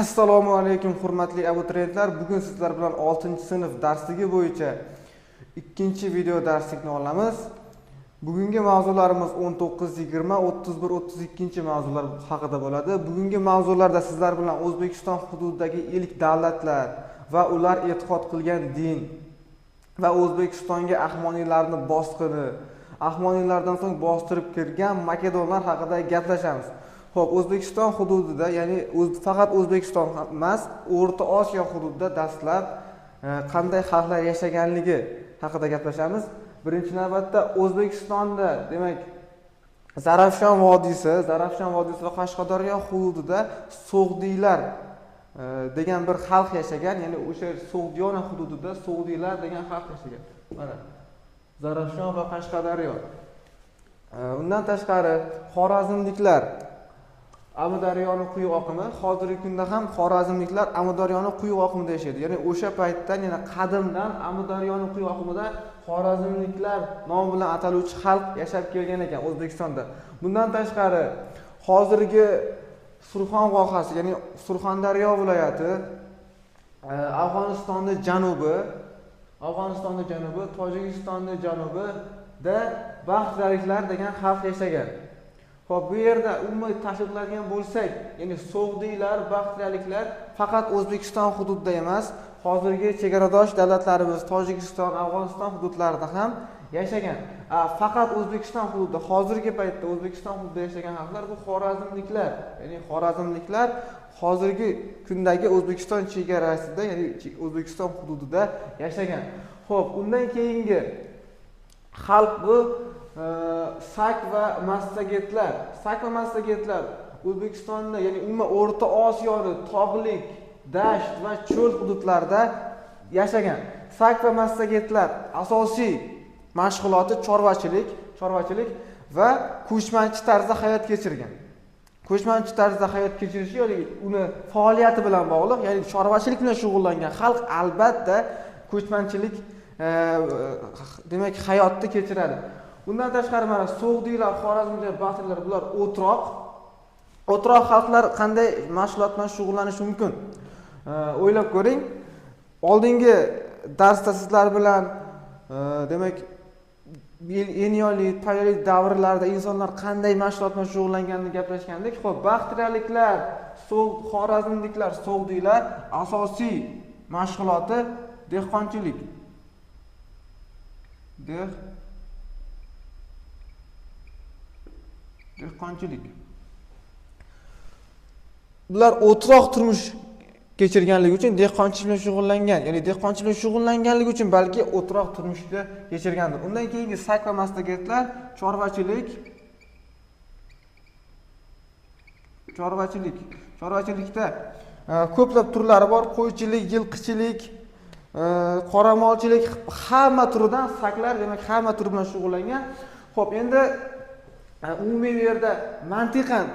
Assalomu alaykum, hurmatli abituriyentlar. Bugun sizlar bilan 6-sinf darsligi bo'yicha ikkinchi video darslikni olamiz. Bugungi mavzularimiz 19, 20, 31, 32 mavzular haqida bo'ladi. Bugungi mavzularda sizlar bilan O'zbekiston hududidagi ilk davlatlar va ular e'tiqod qilgan din va O'zbekistonga Ahmoniylarni bosqini, Ahmoniylardan so'ng bostirib kirgan makedonlar haqida gaplashamiz. Xo'p, O'zbekiston hududida, ya'ni faqat O'zbekiston emas, O'rta Osiyo hududida dastlab qanday xalqlar yashaganligi haqida gaplashamiz. Birinchi navbatda O'zbekistonda, demak, Zarafshon vodiysi va Qashqadaryo hududida So'g'diylar degan bir xalq yashagan, ya'ni o'sha So'g'diyona hududida So'g'diylar degan xalq yashagan. Mana Zarafshon va Qashqadaryo. Undan tashqari xorazmliklar Amudaryoni quyi oqimi, hozirgi kunda ham xorazmliklar Amudaryoni quyi oqimida yashaydi. Ya'ni o'sha paytdan, yana qadimdan Amudaryoni quyi oqimida xorazmliklar nomi bilan ataluvchi xalq yashab kelgan ekan O'zbekistonda. Bundan tashqari hozirgi Surxon vohasi, ya'ni Surxondaryo viloyati, Afg'onistonning janubi, Tojikistonning janubida baxtiyorliklar degan xalq yashagan. Xo'p, bu yerda umumiy tahlil qiladigan bo'lsak, ya'ni So'g'diylar, baxtiyorliklar faqat O'zbekiston hududida emas, hozirgi chegaradosh davlatlarimiz Tojikiston, Afg'oniston hududlarida ham yashagan. Faqat O'zbekiston hududida, hozirgi paytda O'zbekiston hududida yashagan xalqlar bu xorazmliklar. Ya'ni xorazmliklar hozirgi kundagi O'zbekiston chegarasida, ya'ni O'zbekiston hududida yashagan. Xo'p, undan keyingi xalq bu sak va massagetlar. Sak va massagetlar O'zbekistonda, ya'ni umuman O'rta Osiyoni tog'lik, dasht va cho'l hududlarida yashagan. Sak va massagetlar asosiy mashg'uloti chorvachilik va ko'chmanchi tarzda hayot kechirgan. Ko'chmanchi tarzda hayot kechirishi, ya'ni uni faoliyati bilan bog'liq, ya'ni chorvachilik bilan shug'ullangan xalq albatta ko'chmanchilik demak hayotni kechiradi. Undan tashqari mana So'g'diylar, Xorazmliklar, Baxtrilar, bular o'troq. O'troq xalqlar qanday mashg'ulot bilan shug'ullanishi mumkin? O'ylab ko'ring. Oldingi darsda sizlar bilan demak eneolit, paleolit davrlarida insonlar qanday mashg'ulot bilan shug'ullanganini gaplashgandik. Xo'p, baxtriyaliklar, xorazmliklar, So'g'diylar asosiy mashg'uloti dehqonchilik. Dehqonchilik. Bular o'troq turmush kechirganligi uchun dehqonchilik bilan shug'ullangan, ya'ni dehqonchilik bilan shug'ullanganligi uchun balki o'troq turmushda kechirgandir. Undan keyingi sak va massagetlar chorvachilik. Chorvachilikda ko'plab turlari bor: qo'ychilik, yilqichilik, qoramolchilik, hamma turidan saklar, demak hamma turi bilan shug'ullangan. Xo'p, endi umumiy bu yerda mantiqan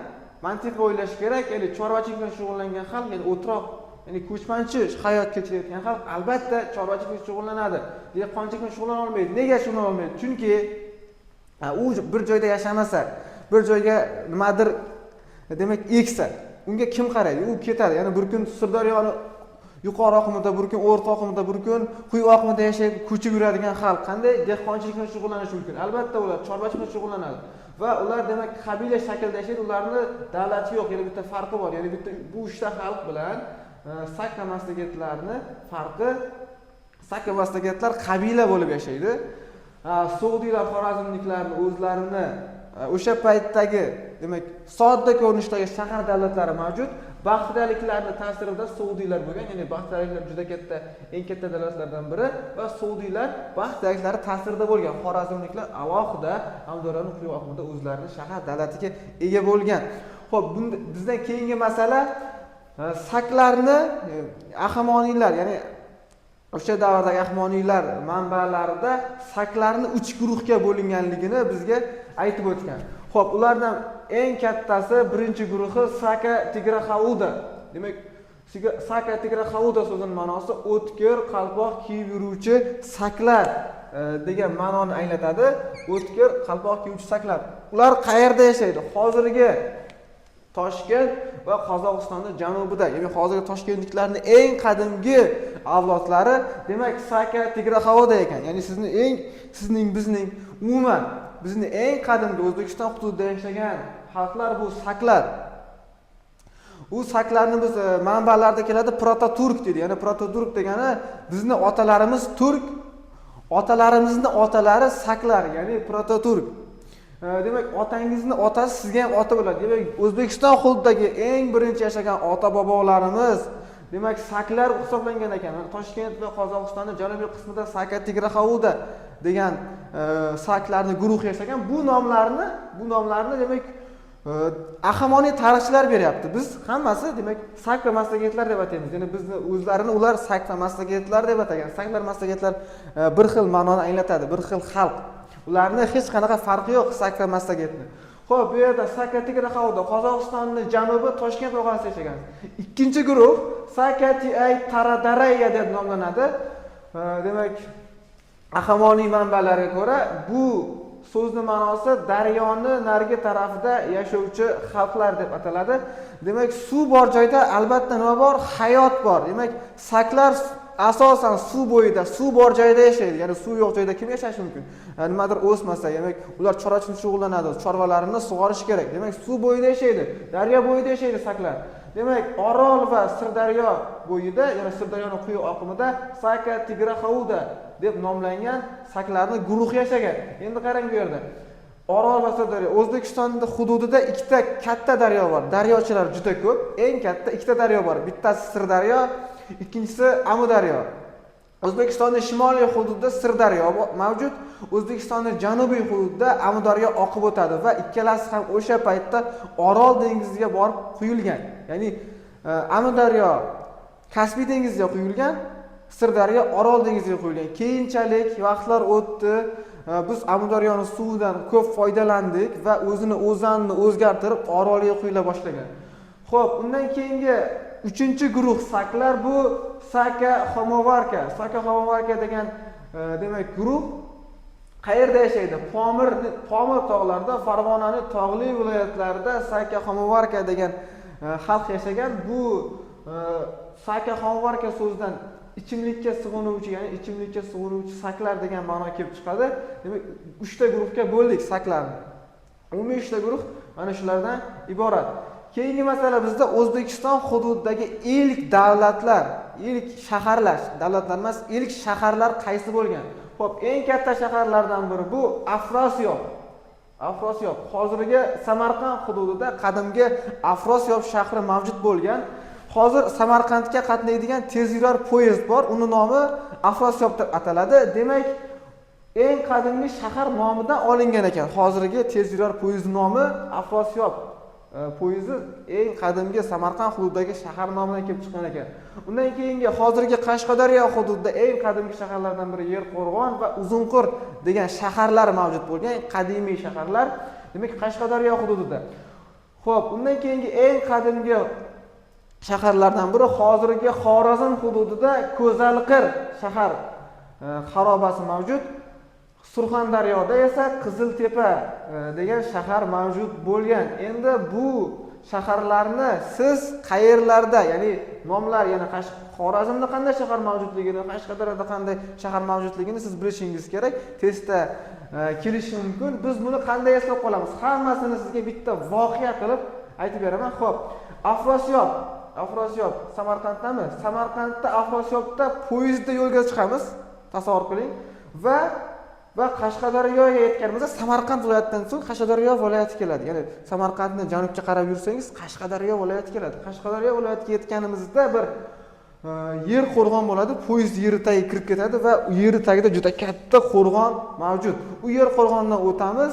o'ylash kerak, ya'ni chorvachilik bilan shug'ullangan xalq, ya'ni o'troq, ya'ni ko'chmanchi hayot kechirayotgan xalq albatta chorvachilik bilan shug'ullanadi. Dehqonchilik bilan shug'ullana olmaydi. Nega shug'ullana olmaydi? Chunki u bir joyda yashamasa, bir joyga nimadir demak eksa, unga kim qaraydi? U ketadi. Ya'ni bir kun Sirdaryoni yuqori oqimida, bir kun o'rta oqimida, bir kun quyi oqimida yashayib, ko'chib yuradigan xalq qanday dehqonchilik bilan shug'ullanishi mumkin? Albatta ular chorvachilik bilan shug'ullanadi. Va ular demak qabila shaklida yashaydi, ularni davlati yo'q, ya'ni bitta farqi bor, ya'ni bitta bu uchta xalq bilan sak va massagetlarni farqi, sak va massagetlar qabila bo'lib yashaydi. So'g'diylar, xorazmliklarni o'zlarini o'sha paytdagi demak sodda ko'rinishdagi shahar davlatlari mavjud. Baxtriyaliklarni ta'sirida So'g'diylar bo'lgan, ya'ni baxtriyaliklar juda katta, eng katta davlatlardan biri va So'g'diylar baxtriyaliklar ta'sirida bo'lgan. Xorazmliklar alohida Amudaryoni quyi oqimida o'zlarini shahar davlatiga ega bo'lgan. Xo'p, bunda bizdan keyingi masala saklarni Ahmoniylar, ya'ni o'sha davrdagi Ahmoniylar manbalarida saklarni 3 guruhga bo'linganligini bizga aytib o'tgan. Xo'p, ulardan eng kattasi, birinchi guruhi Saka Tigraxauda. Demak, Saka Tigraxauda so'zining ma'nosi o'tkir qalpoq kiyib yuruvchi saklar degan ma'noni anglatadi. O'tkir qalpoq kiyuvchi saklar. Ular qayerda yashaydi? Hozirgi Toshkent va Qozog'istonni janubida, ya'ni hozirgi toshkentliklarning eng qadimgi avlodlari demak Saka Tigraxavoda ekan. Ya'ni sizni eng sizning bizning umuman bizni eng qadimgi O'zbekiston hududida yashagan xalqlar bu saklar. U saklarni biz manbalarda keladi prototurk deydi. Ya'ni prototurk degani bizni otalarimiz turk, otalarimizni otalari saklar, ya'ni prototurk. Demak, otangizni otasi sizga ham ota bo'ladi. Demak, O'zbekiston hududidagi eng birinchi yashagan ota bobolarimiz demak saklar hisoblangan ekan. Toshkent va Qozog'istonni janubiy qismida Saka Tigraxauda degan saklarni guruhi yashagan. Bu nomlarni demak Ahamoniy tarixchilar beryapti. Biz hammasi demak sak va massagetlar deb ataymiz. Ya'ni bizni o'zlarini ular sak va massagetlar deb atagan. Saklar, massagetlar bir xil ma'noni anglatadi, bir xil xalq. Ularni hech qanaqa farqi yo'q sak va massagetni. Xo'p, bu yerda Saka Tigraxauda Qozog'istonni janubi Toshkent og'asida yashagan. Ikkinchi guruh Sakatiay Taradaraya deb nomlanadi. Demak, Ahamoniy manbalariga ko'ra bu so'zni ma'nosi daryoni narigi tarafida yashovchi xalqlar deb ataladi. Demak, suv bor joyda albatta nima bor? Hayot bor. Demak, saklar asosan suv bo'yida, suv bor joyda yashaydi. Ya'ni suv yo'q joyda kim yashashi mumkin? Nimadir o'smasa, demak, ular chorvachilik shug'ullanadi, chorvalarini sug'orish kerak. Demak, suv bo'yida yashaydi, daryo bo'yida yashaydi saklar. Demak, Orol va Sirdaryo bo'yida, ya'ni Sirdaryoni quyi oqimida Saka Tigraxauda deb nomlangan saklarni guruhi yashagan. Endi qarang bu yerda. Orol va Sirdaryo. O'zbekistonda hududida ikkita katta daryo bor. Daryochalar juda ko'p. Eng katta ikkita daryo bor. Bittasi Sirdaryo, ikkinchisi Amudaryo. O'zbekistonning shimoliy hududida Sirdaryo mavjud. O'zbekistonning janubiy hududida Amudaryo oqib o'tadi va ikkalasi ham o'sha paytda Orol dengiziga borib quyilgan. Ya'ni Amudaryo Kaspiy dengiziga quyilgan, Sirdaryo Orol dengiziga quyilgan. Keyinchalik vaqtlar o'tdi, biz Amudaryoni suvidan ko'p foydalandik va o'zini o'zanini o'zgartirib Orolga quyila boshlagan. Xo'p, undan keyingi uchinchi guruh saklar bu Saka Homovarka. Saka Homovarka degan demak guruh qayerda yashaydi? Pomir tog'larida, Farg'onani tog'li viloyatlarida Saka Homovarka degan xalq yashagan. Bu Saka Homovarka so'zidan ichimlikka sig'inuvchi, ya'ni ichimlikka sig'inuvchi saklar degan ma'no kelib chiqadi. Demak, uchta guruhga bo'ldik saklarni. Umumiy uchta guruh mana shulardan iborat. Keyingi masala bizda O'zbekiston hududidagi ilk davlatlar, ilk shaharlar, davlatlar emas, ilk shaharlar qaysi bo'lgan? Xo'p, eng katta shaharlardan biri bu Afrosiyob. Afrosiyob hozirgi Samarqand hududida qadimgi Afrosiyob shahri mavjud bo'lgan. Hozir Samarqandga qatnaydigan tezyurar poyezd bor, uni nomi Afrosiyob deb ataladi. Demak, eng qadimgi shahar nomidan olingan ekan. Hozirgi tezyurar poyezd nomi Afrosiyob poyezdi eng qadimgi Samarqand hududidagi shahar nomidan kelib chiqqan ekan. Undan keyingi hozirgi Qashqadaryo hududida eng qadimgi shaharlardan biri Yerqo'rg'on va Uzunqir degan shaharlar mavjud bo'lgan, qadimiy shaharlar. Demak, Qashqadaryo hududida. Xo'p, undan keyingi eng qadimgi shaharlardan biri hozirgi Xorazm hududida Ko'zalqir shahar xarobasi mavjud. Surxondaryoda esa Qiziltepa degan shahar mavjud bo'lgan. Endi bu shaharlarni siz qayerlarda, ya'ni nomlar, ya'ni Xorazmda qanday shahar mavjudligini, Qashqadaryoda qanday shahar mavjudligini siz bilishingiz kerak. Testda kelishi mumkin. Biz buni qanday eslab qolamiz? Hammasini sizga bitta voqea qilib aytib beraman. Xo'p, Afrosiyob, Afrosiyob Samarqanddami? Samarqandda Afrosiyobda poyezdda yo'lga chiqamiz. Tasavvur qiling. Va Qashqadaryoga yetganimizda Samarqand viloyatidan so'ng Qashqadaryo viloyati keladi. Ya'ni Samarqandni janubga qarab yursangiz Qashqadaryo viloyati keladi. Qashqadaryo viloyatiga yetganimizda bir yer qo'rg'on bo'ladi, poyezd yeri tagiga kirib ketadi va yeri tagida juda katta qo'rg'on mavjud. U yer qo'rg'ondan o'tamiz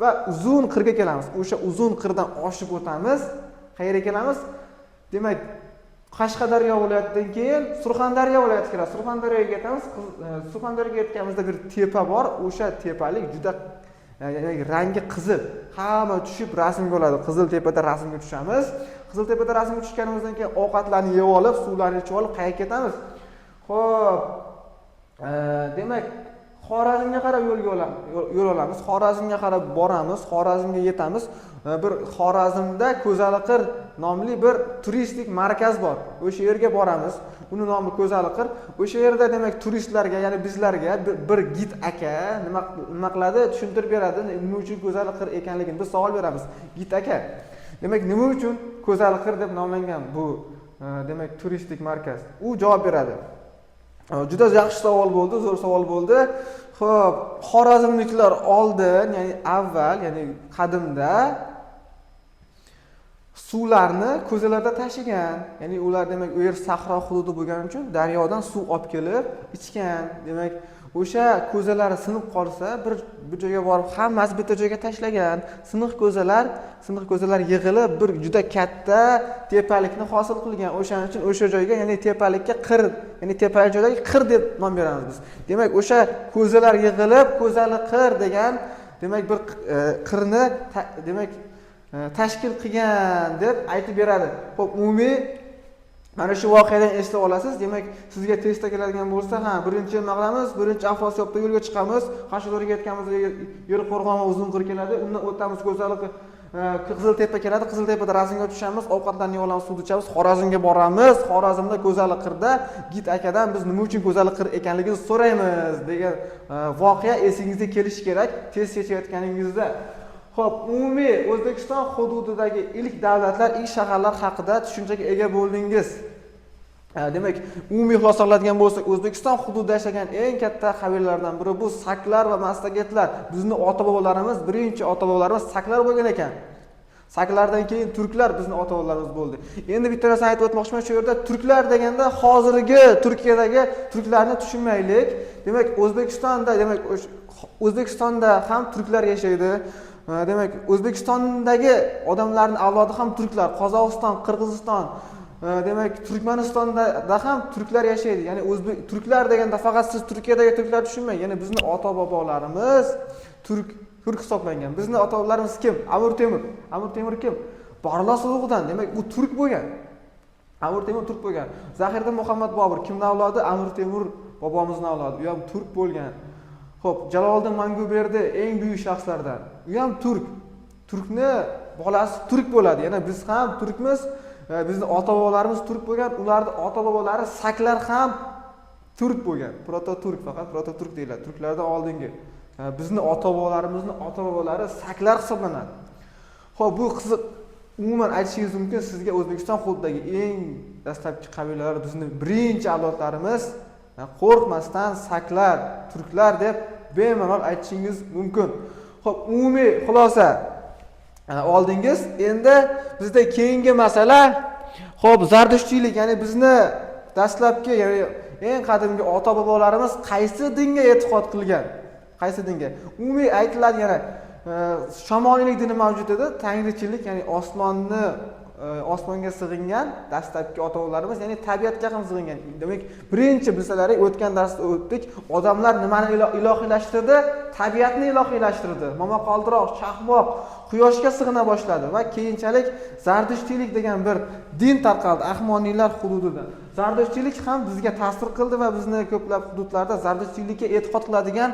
va uzun qirga kelamiz. O'sha uzun qirdan oshib o'tamiz. Qayerga kelamiz? Demak, Qashqadaryo viloyatidan keyin Surxondaryo viloyati keladi. Surxondaryoga yetamiz. Surxondaryoga yetganimizda bir tepa bor. O'sha tepalik juda rangi qizil. Hamma tushib rasmga oladi. Qizil tepada rasmga tushamiz. Qizil tepada rasmga tushganimizdan keyin ovqatlarni yeb olib, suvlarni ichib olib qayerga ketamiz? Xo'p, demak, Xorazmga qarab yo'lga yo'l olamiz, Xorazmga qarab boramiz, Xorazmga yetamiz. Bir Xorazmda Ko'zaliqir nomli bir turistik markaz bor, o'sha yerga boramiz. Uni nomi Ko'zaliqir. O'sha yerda demak turistlarga, ya'ni bizlarga bir gid aka nima qiladi, tushuntirib beradi nima uchun Ko'zaliqir ekanligini. Biz savol beramiz: gid aka, demak nima uchun Ko'zaliqir deb nomlangan bu demak turistik markaz? U javob beradi. Juda yaxshi savol bo'ldi, zo'r savol bo'ldi. Xo'p, xorazmliklar oldin, ya'ni avval, ya'ni qadimda suvlarni ko'zalarda tashigan. Ya'ni ular demak u yer sahro hududi bo'lgani uchun daryodan suv olib kelib ichgan. Demak, o'sha ko'zalari sinib qolsa, bir joyga borib hammasi bitta joyga tashlagan. Siniq ko'zalar yig'ilib bir juda katta tepalikni hosil qilgan. O'shaning uchun o'sha joyga, ya'ni tepalikka qir, ya'ni tepalik joydagi qir deb nom beramiz biz. Demak, o'sha ko'zalar yig'ilib Ko'zali qir degan demak bir qirni demak tashkil qilgan deb aytib beradi. Xo'p, umumiy mana shu voqeadan eslab olasiz. Demak, sizga testda keladigan bo'lsa, ha, birinchi nima qilamiz? Birinchi Afrosiyobda yo'lga chiqamiz. Qashqadaryoga yetganimizda Yerqo'rg'on va Uzunqir keladi. Undan o'tamiz, Ko'zali Qiziltepa keladi. Qiziltepada rasmga tushamiz, ovqatlarni olamiz, suvni ichamiz, Xorazmga boramiz. Xorazmda Ko'zali qirda gid akadan biz nima uchun Ko'zali qir ekanligini so'raymiz degan voqea esingizga kelishi kerak test yechayotganingizda. Xo'p, umumiy O'zbekiston hududidagi ilk davlatlar, ilk shaharlar haqida tushunchaga ega bo'ldingiz. Demak, umumiy xulosa qiladigan bo'lsak, O'zbekiston hududida yashagan eng katta qabilalardan biri bu saklar va massagetlar. Bizni ota-bobolarimiz, birinchi ota-bobolarimiz saklar bo'lgan ekan. Saklardan keyin turklar bizni ota-bobolarimiz bo'ldi. Endi bitta narsani aytib o'tmoqchiman shu yerda: turklar deganda hozirgi Turkiyadagi turklarni tushunmaylik. Demak, O'zbekistonda, demak, O'zbekistonda ham turklar yashaydi. Demak, O'zbekistondagi odamlarning avlodi ham turklar. Qozog'iston, Qirg'iziston, demak, Turkmanistonda ham turklar yashaydi. Ya'ni o'zbek turklar deganda faqat siz Turkiyadagi turklar tushunmang. Ya'ni bizni ota bobolarimiz turk hisoblangan. Bizni ota bobolarimiz kim? Amir Temur. Amir Temur kim? Barlos urug'idan. Demak, u turk bo'lgan. Amir Temur turk bo'lgan. Zahiriddin Muhammad Bobur kimni avlodi? Amir Temur bobomizni avlodi. U ham turk bo'lgan. Xo'p, Jaloliddin Manguberdi eng buyuk shaxslardan. U ham turk. Turkni bolasi turk bo'ladi. Yana biz ham turkmiz. Bizni ota bobolarimiz turk bo'lgan. Ularni ota bobolari saklar ham turk bo'lgan. Proto turk, faqat proto turk deyiladi. Turklardan oldingi. Bizni ota bobolarimizni ota bobolari saklar hisoblanadi. Xo'p, bu qiziq. Umuman aytishingiz mumkin, sizga O'zbekiston hududidagi eng dastlabki qabilalar, bizni birinchi avlodlarimiz, qo'rqmasdan saklar, turklar deb bemalol aytishingiz mumkin. Xo'p, umumiy xulosa oldingiz. Endi bizda keyingi masala, xo'p, zardushtiylik, ya'ni bizni dastlabki, ya'ni eng qadimgi ota bobolarimiz qaysi dinga e'tiqod qilgan? Qaysi dinga? Umumiy aytiladi, yana shamoniylik dini mavjud edi, tangrichilik, ya'ni osmonga sig'ingan dastlabki ota bobolarimiz, ya'ni tabiatga ham sig'ingan. Demak, birinchi bilsalaring, o'tgan darsda o'tdik, odamlar nimani ilohiylashtirdi? Tabiatni ilohiylashtirdi. Momaqaldiroq, chaqmoq, quyoshga sig'ina boshladi va keyinchalik zardushtiylik degan bir din tarqaldi Ahmoniylar hududida. Zardushtiylik ham bizga ta'sir qildi va bizni ko'plab hududlarda zardushtiylikka e'tiqod qiladigan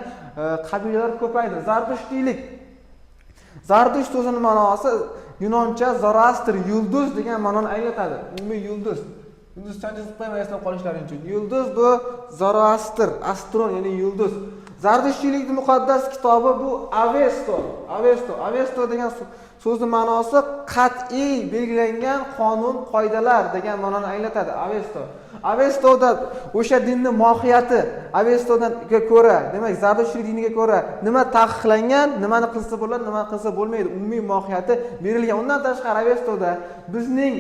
qabilalar ko'paydi. Zardushtiylik. Zardusht so'zini ma'nosi yunoncha Zoroastr, yulduz degan ma'noni anglatadi. Umumiy yulduz. Yulduzchani chizib qo'yaman eslab qolishlaring uchun. Yulduz bu Zoroastr, astron, ya'ni yulduz. Zardushtiylikning muqaddas kitobi bu Avesto. Avesto, Avesto degan so'zni ma'nosi qat'iy belgilangan qonun, qoidalar degan ma'noni anglatadi Avesto. Avestoda o'sha dinni mohiyati, Avestodan ko'ra, demak, zardushtiylik diniga ko'ra nima taqiqlangan, nimani qilsa bo'ladi, nimani qilsa bo'lmaydi, umumiy mohiyati berilgan. Undan tashqari Avestoda bizning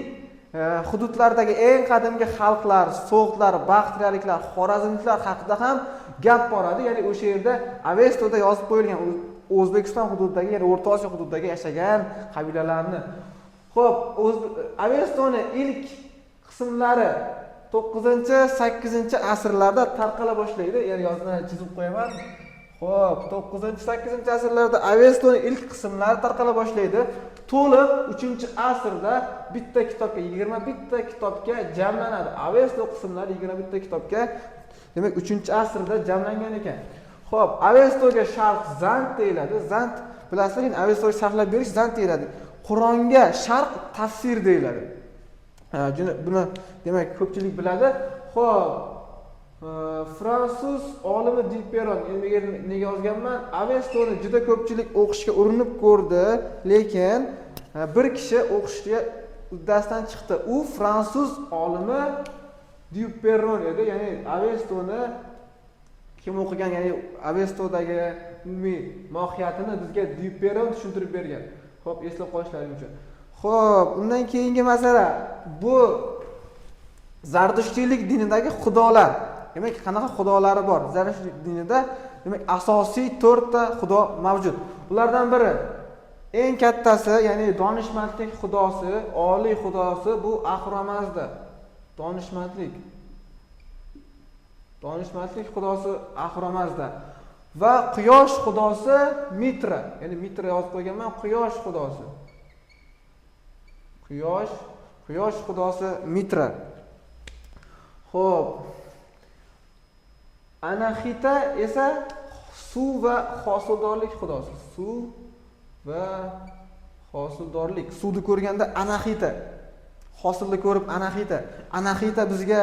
hududlardagi eng qadimgi xalqlar, so'g'dlar, baxtriyaliklar, xorazmliklar haqida ham gap boradi. Ya'ni o'sha yerda Avestoda yozib qo'yilgan O'zbekiston hududidagi, ya'ni O'rta Osiyo hududidagi yashagan qabilalarni. Xo'p, Avestoni ilk qismlari 9-8 asrlarda tarqala boshlaydi. Ya'ni yozma chizib qo'yaman. Xo'p, 9-8 asrlarda Avestoni ilk qismlari tarqala boshlaydi. To'liq 3 asrda bitta kitobga, 21 kitobga jamlanadi. Avesto qismlari 21 kitobga, demak, 3 asrda jamlangan ekan. Xo'p, Avestoga sharq Zand deyiladi. Zand bilasizlar, endi Avestoga sharhlab berish Zand deyiladi. Qur'onga sharq tafsir deyiladi. Buni demak ko'pchilik biladi. Xo'p, fransuz olimi Duperron, endi nega yozganman? Avestoni juda ko'pchilik o'qishga urinib ko'rdi, lekin bir kishi o'qishga uddasidan chiqdi. U fransuz olimi Duperron edi. Ya'ni Avestoni kim o'qigan, ya'ni Avestodagi umumiy mohiyatini bizga Duperron tushuntirib bergan. Xo'p, eslab qolishlaring uchun. Xo'p, undan keyingi masala bu Zardushtiylik dinidagi xudolar. Demak, qanaqa xudolari bor? Zardushtiylik dinida demak asosiy 4 ta xudo mavjud. Ulardan biri eng kattasi, ya'ni donishmandlik xudosi, oliy xudosi bu Ahura-Mazda. Donishmandlik. Donishmandlik xudosi Ahura-Mazda va quyosh xudosi Mitra. Ya'ni Mitra yozib qo'yganman, quyosh xudosi. Quyosh xudosi Mitra. Xo'p. Anahita esa suv va hosildorlik xudosi. Suv va hosildorlik. Suvni ko'rganda Anahita. Hosilni ko'rib Anahita. Anahita bizga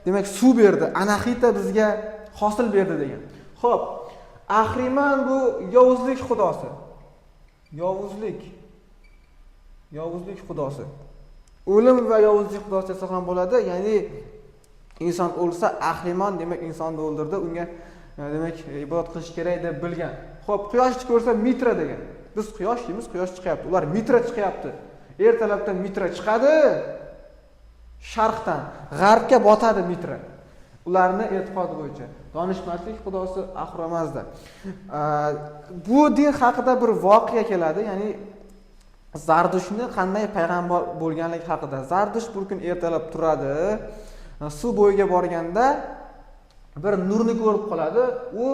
demak suv berdi. Anahita bizga hosil berdi degan. Xo'p, Ahriman bu yovuzlik xudosi. Yovuzlik. Yovuzlik xudosi. O'lim va yovuzlik xudosi desa ham bo'ladi. Ya'ni inson o'lsa Ahriman demak insonni o'ldirdi, unga demak ibodat qilish kerak deb bilgan. Xo'p, quyoshni ko'rsa Mitra degan. Biz quyosh deymiz, quyosh chiqyapti. Ular Mitra chiqyapti. Ertalabdan Mitra chiqadi, sharqdan g'arbga botadi Mitra. Ularni e'tiqodi bo'yicha donishmandlik xudosi Ahura-Mazda. Bu din haqida bir voqea keladi, ya'ni Zardushni qanday payg'ambar bo'lganligi haqida. Zardush bir kun ertalab turadi, suv bo'yiga borganda bir nurni ko'rib qoladi. U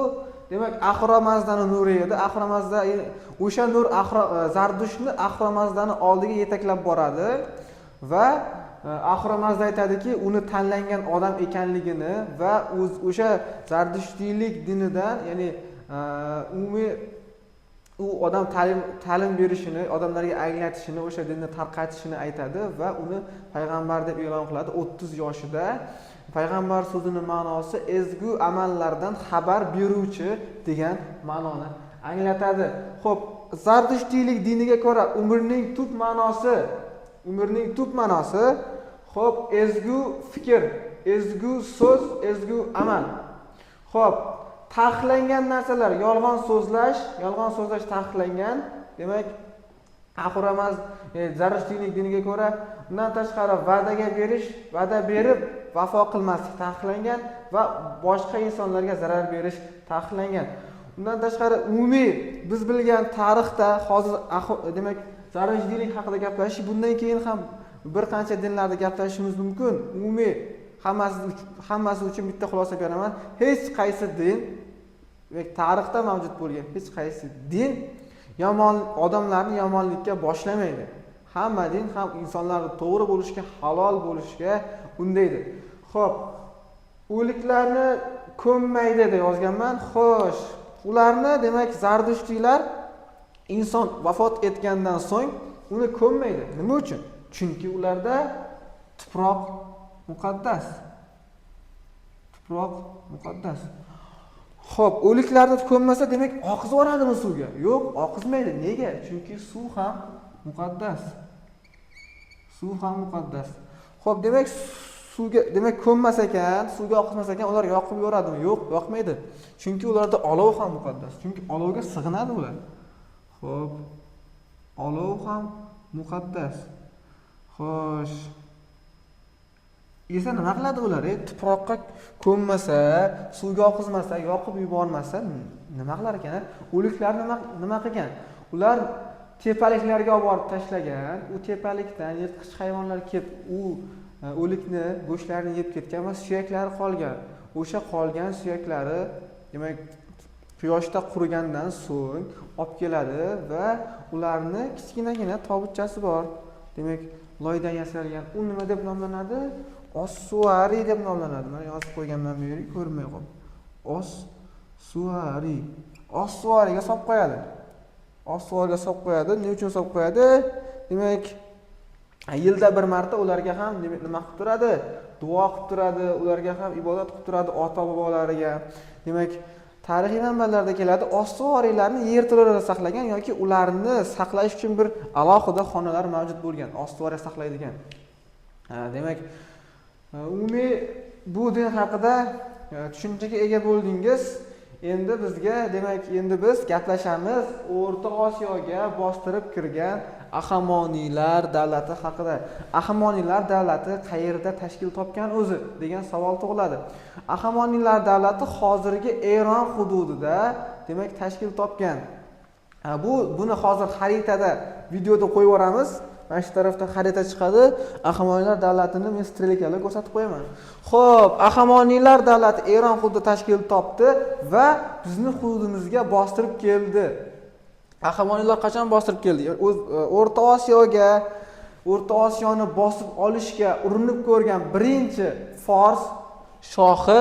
demak Ahura-Mazdani nuri edi. Ahura-Mazda o'sha nur Zardushni Ahura-Mazdani oldiga yetaklab boradi va Ahura-Mazda aytadiki, uni tanlangan odam ekanligini va o'sha Zardushtiylik dinidan, ya'ni umumiy u odam ta'lim berishini, odamlarga anglatishini, o'sha dinni tarqatishini aytadi va uni payg'ambar deb e'lon qiladi 30 yoshida. Payg'ambar so'zining ma'nosi ezgu amallardan xabar beruvchi degan ma'noni anglatadi. Xo'p, Zardushtiylik diniga ko'ra umrning tub ma'nosi, xo'p, ezgu fikr, ezgu so'z, ezgu amal. Xo'p, taqiqlangan narsalar, yolg'on so'zlash taqiqlangan. Demak, Ahura-Mazda Zardushtiylik diniga ko'ra undan tashqari va'da berib vafo qilmaslik taqiqlangan va boshqa insonlarga zarar berish taqiqlangan. Undan tashqari umumiy biz bilgan tarixda hozir demak Zardushtiylik haqida gaplashish, bundan keyin ham bir qancha dinlarda gaplashishimiz mumkin. Umumiy hammasi uchun bitta xulosa beraman. Hech qaysi din, demak tarixda mavjud bo'lgan hech qaysi din yomon odamlarni yomonlikka boshlamaydi. Hamma din ham insonlarni to'g'ri bo'lishga, halol bo'lishga undaydi. Xo'p, o'liklarni ko'mmaydi deb yozganman. Xo'sh, ularni demak Zardushtiylar inson vafot etgandan so'ng uni ko'mmaydi. Nima uchun? Chunki ularda tuproq muqaddas. Tuproq muqaddas. Xo'p, o'liklarni ko'mmasa demak oqizib yuboradimi suvga? Yo'q, oqizmaydi. Nega? Chunki suv ham muqaddas. Suv ham muqaddas. Xo'p, demak suvga, demak ko'mmas ekan, suvga oqizmas ekan, ular yoqib yuboradimi? Yo'q, yoqmaydi. Chunki ularda olov ham muqaddas. Chunki olovga sig'inadi ular. Xo'p, olov ham muqaddas. Xo'sh. Esa nima qiladi ular? Tuproqqa ko'mmasa, suvga oqizmasa, yoqib yubormasa nima qilar ekan? O'liklar nima qilgan? Ular tepaliklarga olib borib tashlagan. U tepalikdan yirtqich hayvonlar kelib, u o'likni go'shtlarini yeb ketgan va suyaklari qolgan. O'sha qolgan suyaklari demak quyoshda qurigandan so'ng olib keladi va ularni kichkinagina tobutchasi bor. Demak, loydan yasalgan. U nima deb nomlanadi? Ossuari deb nomlanadi. Mana yozib qo'yganman bu yerga, ko'rinmay qoldi. Ossuariy. Ossuariyga solib qo'yadi. Ossuariyga solib qo'yadi. Nima uchun solib qo'yadi? Demak, yilda bir marta ularga ham nima qilib turadi? Duo qilib turadi, ularga ham ibodat qilib turadi ota-bobolariga. Demak, tarixiy manbalarda keladi, ossuariylarni yerto'lalarda saqlagan yoki ularni saqlash uchun bir alohida xonalar mavjud bo'lgan, ossuariya saqlaydigan. Demak, umumiy bu din haqida tushunchaga ega bo'ldingiz. Endi bizga, demak, endi biz gaplashamiz O'rta Osiyoga bostirib kirgan Ahamoniylar davlati haqida. Ahamoniylar davlati qayerda tashkil topgan o'zi degan savol tug'iladi. Ahamoniylar davlati hozirgi Eron hududida, demak, tashkil topgan. Buni hozir xaritada, videoda qo'yib yuboramiz. Mana shu tarafda xarita chiqadi. Ahamoniylar davlatini men strelkalar ko'rsatib qo'yaman. Xo'p, Ahamoniylar davlati Eron hududida tashkil topdi va bizni hududimizga bostirib keldi. Ahamoniylar qachon bostirib keldi? O'rta Osiyoga, O'rta Osiyoni bosib olishga urinib ko'rgan birinchi fors shohi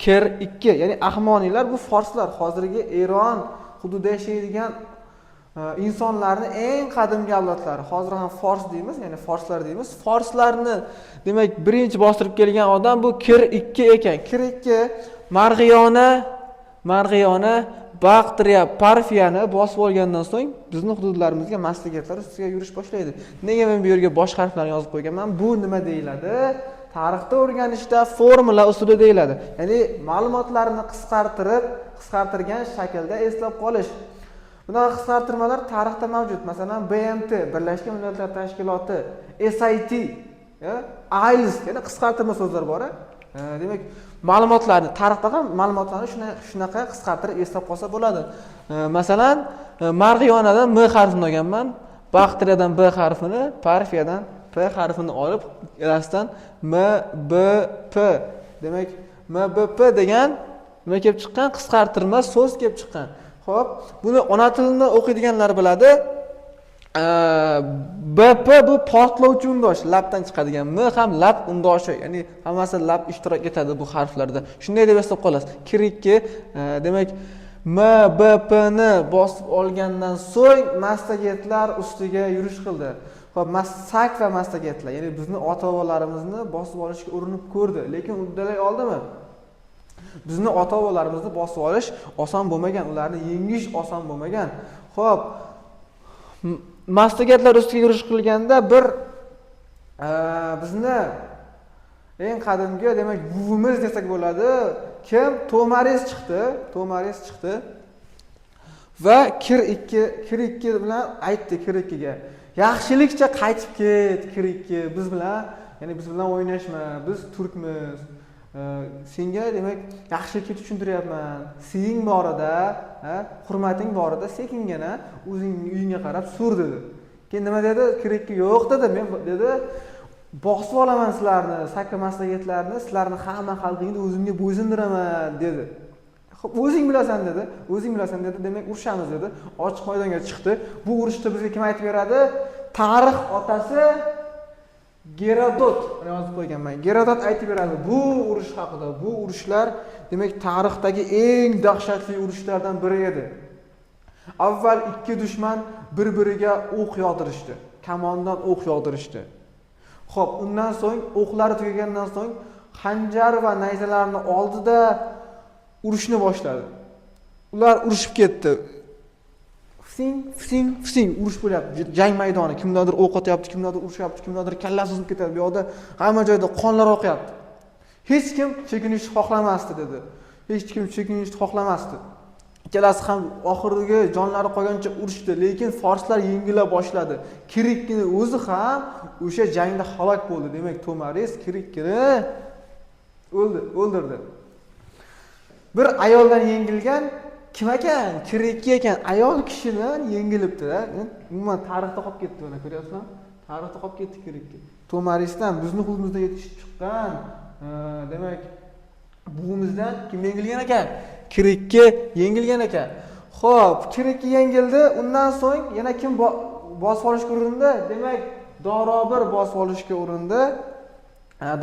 Kir 2, ya'ni Ahamoniylar bu forslar, hozirgi Eron hududida yashaydigan insonlarni eng qadimgi avlodlari. Hozir ham fors deymiz, ya'ni forslar deymiz. Forslarni, demak, birinchi bostirib kelgan odam bu Kir 2 ekan. Kir 2 Marg'iyona, Baqtriya, Parfiyani bosib olgandan so'ng bizni hududlarimizga massagetlar ustiga yurish boshlaydi. Nega men bu yerga bosh harflarni yozib qo'yganman? Bu nima deyiladi? Tarixda o'rganishda formula usuli deyiladi. Ya'ni ma'lumotlarni qisqartirgan shaklda eslab qolish. Bunaqa qisqartirmalar tarixda mavjud. Masalan, BMT, Birlashgan Millatlar Tashkiloti, SAT, IELTS, ya'ni qisqartirma so'zlar bor. Demak, ma'lumotlarni tarixda ham ma'lumotlarni shunaqa qisqartirib eslab qolsa bo'ladi. Masalan, Marg'iyonadan M harfini olganman, Baqtriyadan B harfini, Parfiyadan P harfini olib, rastdan M B P. Demak, M B P degan nima kelib chiqqan? Qisqartirma so'z kelib chiqqan. Xo'p, buni ona tilini o'qiydiganlar biladi. BP bu portlovchi undosh, labdan chiqadigan. M ham lab undoshi, ya'ni hammasi lab ishtirok etadi bu harflarda. Shunday deb eslab qolasiz. Kir 2, demak, M B P ni bosib olgandan so'ng massagetlar ustiga yurish qildi. Xo'p, sak va massagetlar, ya'ni bizni ota-bobolarimizni bosib olishga urinib ko'rdi, lekin uddalay oldimi? Bizni ota-bobolarimizni bosib olish oson bo'lmagan, ularni yengish oson bo'lmagan. Xo'p, massagetlar ustiga yurish qilganda bir bizni eng qadimgi, demak, buvimiz desak bo'ladi. Kim? To'maris chiqdi. To'maris chiqdi. Va Kir 2, Kir 2 bilan aytdi Kir 2ga. Yaxshilikcha qaytib ket Kir 2, biz bilan, ya'ni biz bilan o'ynashma, biz turkmiz. Senga, demak, yaxshilikcha tushuntiryapman. Siying borida, hurmating borida sekingina o'zing uyingga qarab sur dedi. Keyin nima dedi? Kir 2 yo'q dedi. Men dedi, bosib olaman sizlarni, saka massagetlarni, sizlarni hamma xalqingni o'zimga bo'ysundiraman dedi. Xo'p, o'zing bilasan dedi. O'zing bilasan dedi. Demak, urushamiz dedi. Ochiq maydonga chiqdi. Bu urushda bizga kim aytib beradi? Tarix otasi Gerodot, mana yozib qo'yganman. Gerodot aytib beradi bu urush haqida. Bu urushlar, demak, tarixdagi eng dahshatli urushlardan biri edi. Avval ikki dushman bir-biriga o'q yog'dirishdi. Kamondan o'q yog'dirishdi. Xo'p, undan so'ng o'qlari tugagandan so'ng xanjar va nayzalarni oldida urushni boshladi. Ular urushib ketdi. Fsing, fsing, fsing urush bo'lyapti. Jang maydoni, kimlardir o'q otyapti, kimlardir urushyapti, kimlardir kallasi uzilib ketadi. Bu yoqda hamma joyda qonlar oqyapti. Hech kim chekinishni xohlamasdi dedi. Hech kim chekinishni xohlamasdi. Ikkalasi ham oxirgi jonlari qolgancha urushdi, lekin forslar yengila boshladi. Kirikkini o'zi ham o'sha jangda halok bo'ldi. Demak, To'maris Kirikkini o'ldirdi. Bir ayoldan yengilgan kim ekan? Kirikki ekan. Ayol kishidan yengilibdi-da. Umuman tarixda qolib ketdi, mana ko'ryapsizmi? Tarixda qolib ketdi Kirikki. To'marisdan bizni hududimizda yetishib chiqqan, demak, buvimizdan kim yengilgan ekan? Kirikki yengilgan ekan. Xo'p, Kirikki yengildi. Undan so'ng yana kim bosib olishga urindi? Demak, Dorobir bosib olishga urindi.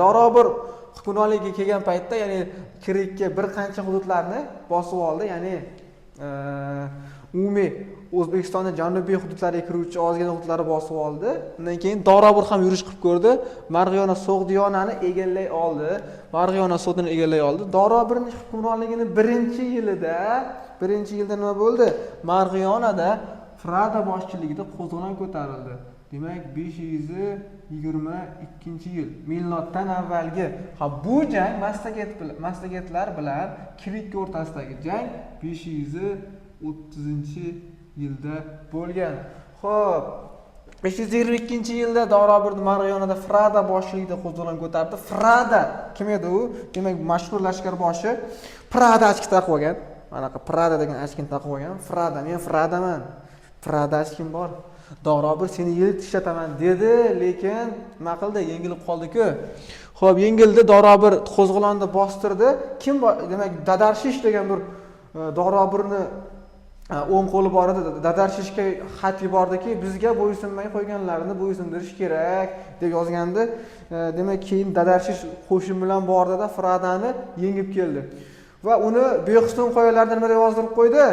Dorobir hukmronlikka kelgan paytda, ya'ni Kirikka bir qancha hududlarni bosib oldi, ya'ni umumiy O'zbekistonni janubiy hududlariga kiruvchi ozgina hududlarni bosib oldi. Undan keyin Dorobir ham yurish qilib ko'rdi. Marg'iyona So'g'diyonani egallay oldi. Marg'iyona So'g'dini egallay oldi. Dorobirning hukmronligini birinchi yilda nima bo'ldi? Marg'iyonada Prada boshchiligida qo'zg'olon ko'tarildi. Demak, 522-yil miloddan avvalgi. Ha, bu jang massagetlar bilan Kirik o'rtasidagi jang 530-yilda bo'lgan. Xo'p, 522-yilda Dorobir Marg'iyonada Frada boshchiligida qo'zg'olon ko'tardi. Frada kim edi u? Demak, mashhur lashkarboshi Prada ochki taqib olgan. Manaqa Prada degan ochkini taqib olgan. Frada, men Fradaman. Prada ochkim bor. Dorobir seni yelib tishlataman dedi, lekin nima qildi? Yengilib qoldi-ku. Xo'p, yengildi, Dorobir qo'zg'olonni bostirdi. Kim demak, Dadarshish degan bir Dorobirni o'ng qo'li bor edi. Dadarshishga xat yubordiki, bizga bo'ysunmay qo'yganlarini bo'ysundirish kerak deb yozgandi. Demak, keyin Dadarshish qo'shin bilan bordida Fradani yengib keldi. Va uni Behistun qoyalarida nima deb yozdirib qo'ydi?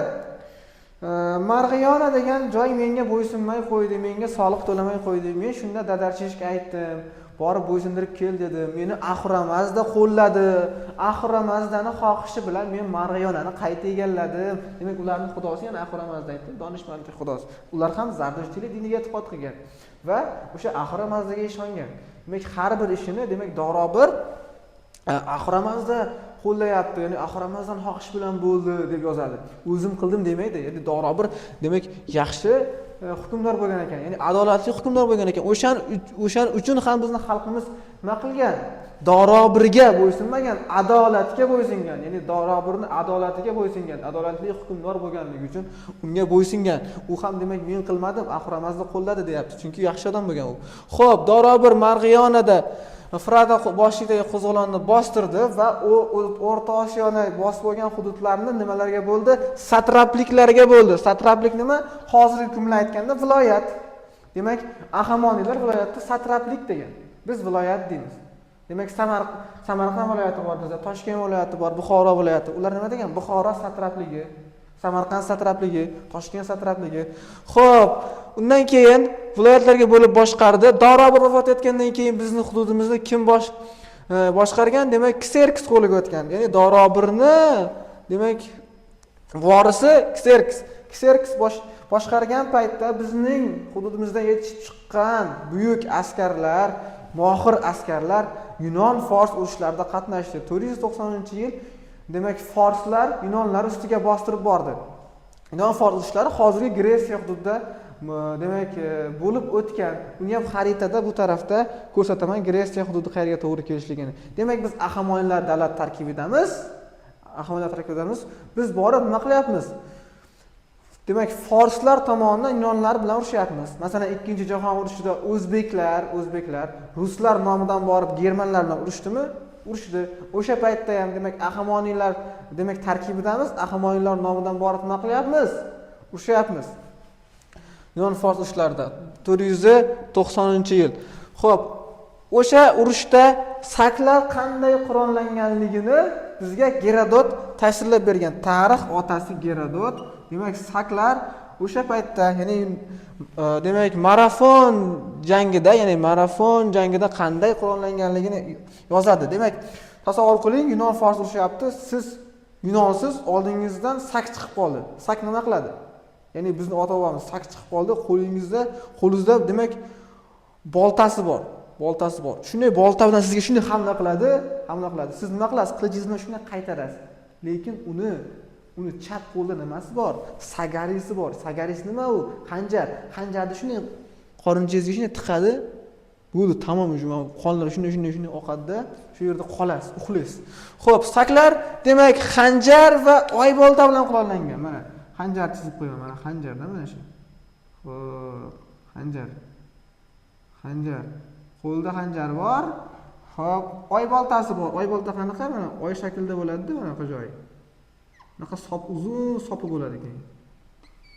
Marg'iyona degan joy menga bo'ysunmay qo'ydi, menga soliq to'lamay qo'ydi. Men shunda Dadarshishga aytdim, borib bo'ysundirib kel dedim. Meni Axura Mazda qo'lladi. Axura Mazdani xohishi bilan men Marg'iyonani qayta egalladim. Demak, ularning xudosi yana Axura Mazda aytdi, donishmandlik xudosi. Ular ham zardushtiylik diniga e'tiqod qilgan va o'sha Axura Mazdaga ishongan. Demak, har bir ishini, demak, Dorobir Axura Mazda qo'llayapti, ya'ni Axura Mazdani xohishi bilan bo'ldi deb yozadi. O'zim qildim demaydi. Ya'ni Dorobir, demak, yaxshi hukmdor bo'lgan ekan, ya'ni adolatli hukmdor bo'lgan ekan. O'shan uchun ham bizni xalqimiz nima qilgan? Dorobirga bo'ysunmagan, adolatga bo'ysungan. Ya'ni Dorobirni adolatiga bo'ysungan, adolatli hukmdor bo'lganligi uchun unga bo'ysungan. U ham demak, men qilmadim, Axura Mazda qo'lladi deyapti, chunki yaxshi odam bo'lgan u. Xo'p, Dorobir Marg'iyonada Frada boshchiligidagi qo'zg'olonni bostirdi va u O'rta Osiyoni bosib olgan hududlarni nimalarga bo'ldi? Satrapliklarga bo'ldi. Satraplik nima? Hozirgi kun bilan aytganda viloyat. Demak, Ahamoniylar viloyatda satraplik degan. Biz viloyat deymiz. Demak, Samarqand viloyati bor bizda, Toshkent viloyati bor, Buxoro viloyati. Ular nima degan? Buxoro satrapligi, Samarqand satrapligi, Toshkent satrapligi. Xo'p, undan keyin viloyatlarga bo'lib boshqardi. Dorobir vafot etgandan keyin bizni hududimizni kim boshqargan? Demak, Kserks qo'liga o'tgan. Ya'ni Dorobirni, demak, vorisi Kserks. Kserks boshqargan paytda bizning hududimizdan yetishib chiqqan buyuk askarlar, mohir askarlar Yunon-Fors urushlarida qatnashdi. 490-yil, demak, forslar yunonlar ustiga bostirib bordi. Yunon-Fors urushlari hozirgi Gretsiya hududida demak, bo'lib o'tgan. Uni ham xaritada bu tarafda ko'rsataman, Gretsiya hududi qayerga to'g'ri kelishligini. Demak, biz Ahamoniylar davlat tarkibidamiz. Ahamoniylar tarkibidamiz. Biz borib nima qilyapmiz? Demak, forslar tomonidan yunonlar bilan urushyapmiz. Masalan, 2-jahon urushida o'zbeklar ruslar nomidan borib germanlar bilan urushdimi? Urushdi. O'sha paytda ham, demak, Ahamoniylar, demak, tarkibidamiz. Ahamoniylar nomidan borib nima qilyapmiz? Urushyapmiz. Yunon fors urushlarida 490-yil. Xo'p, o'sha urushda saklar qanday qurollanganligini bizga Gerodot tashkillab bergan. Tarix otasi Gerodot. Demak, saklar o'sha paytda, ya'ni demak, marafon jangida, ya'ni marafon jangida qanday qurollanganligini yozadi. Demak, tasavvur qiling, Yunon fors urushyapti, siz yunonsiz, oldingizdan sak chiqib qoldi. Sak nima qiladi? Ya'ni bizni ota-bobomiz sak chiqib qoldi, qo'lingizda demak boltasi bor. Boltasi bor. Shunday bolta bilan sizga shunday hamla qiladi, hamla qiladi. Siz nima qilasiz? Qilichingiz bilan shunday qaytarasiz. Lekin uni chap qo'lida nimasi bor? Sagarisi bor. Sagaris nima u? Xanjar. Xanjarni shunday qorinchangizga shunday tiqadi. Bo'ldi, tamom, уже qonlar shunday shunday shunday oqadi-da, shu yerda qolasiz, uxlaysiz. Xo'p, saklar demak xanjar va oybolta bilan qurollangan. Mana xanjar chizib qo'yaman, mana xanjarda mana shu. Xo'p, xanjar. Xanjar. Qo'lda xanjar bor. Xo'p, oyboltasi bor. Oybolta qanaqa? Mana oy shaklida bo'ladi-da, bunaqa joyi. Bunaqa sop, uzun sopi bo'ladi keyin.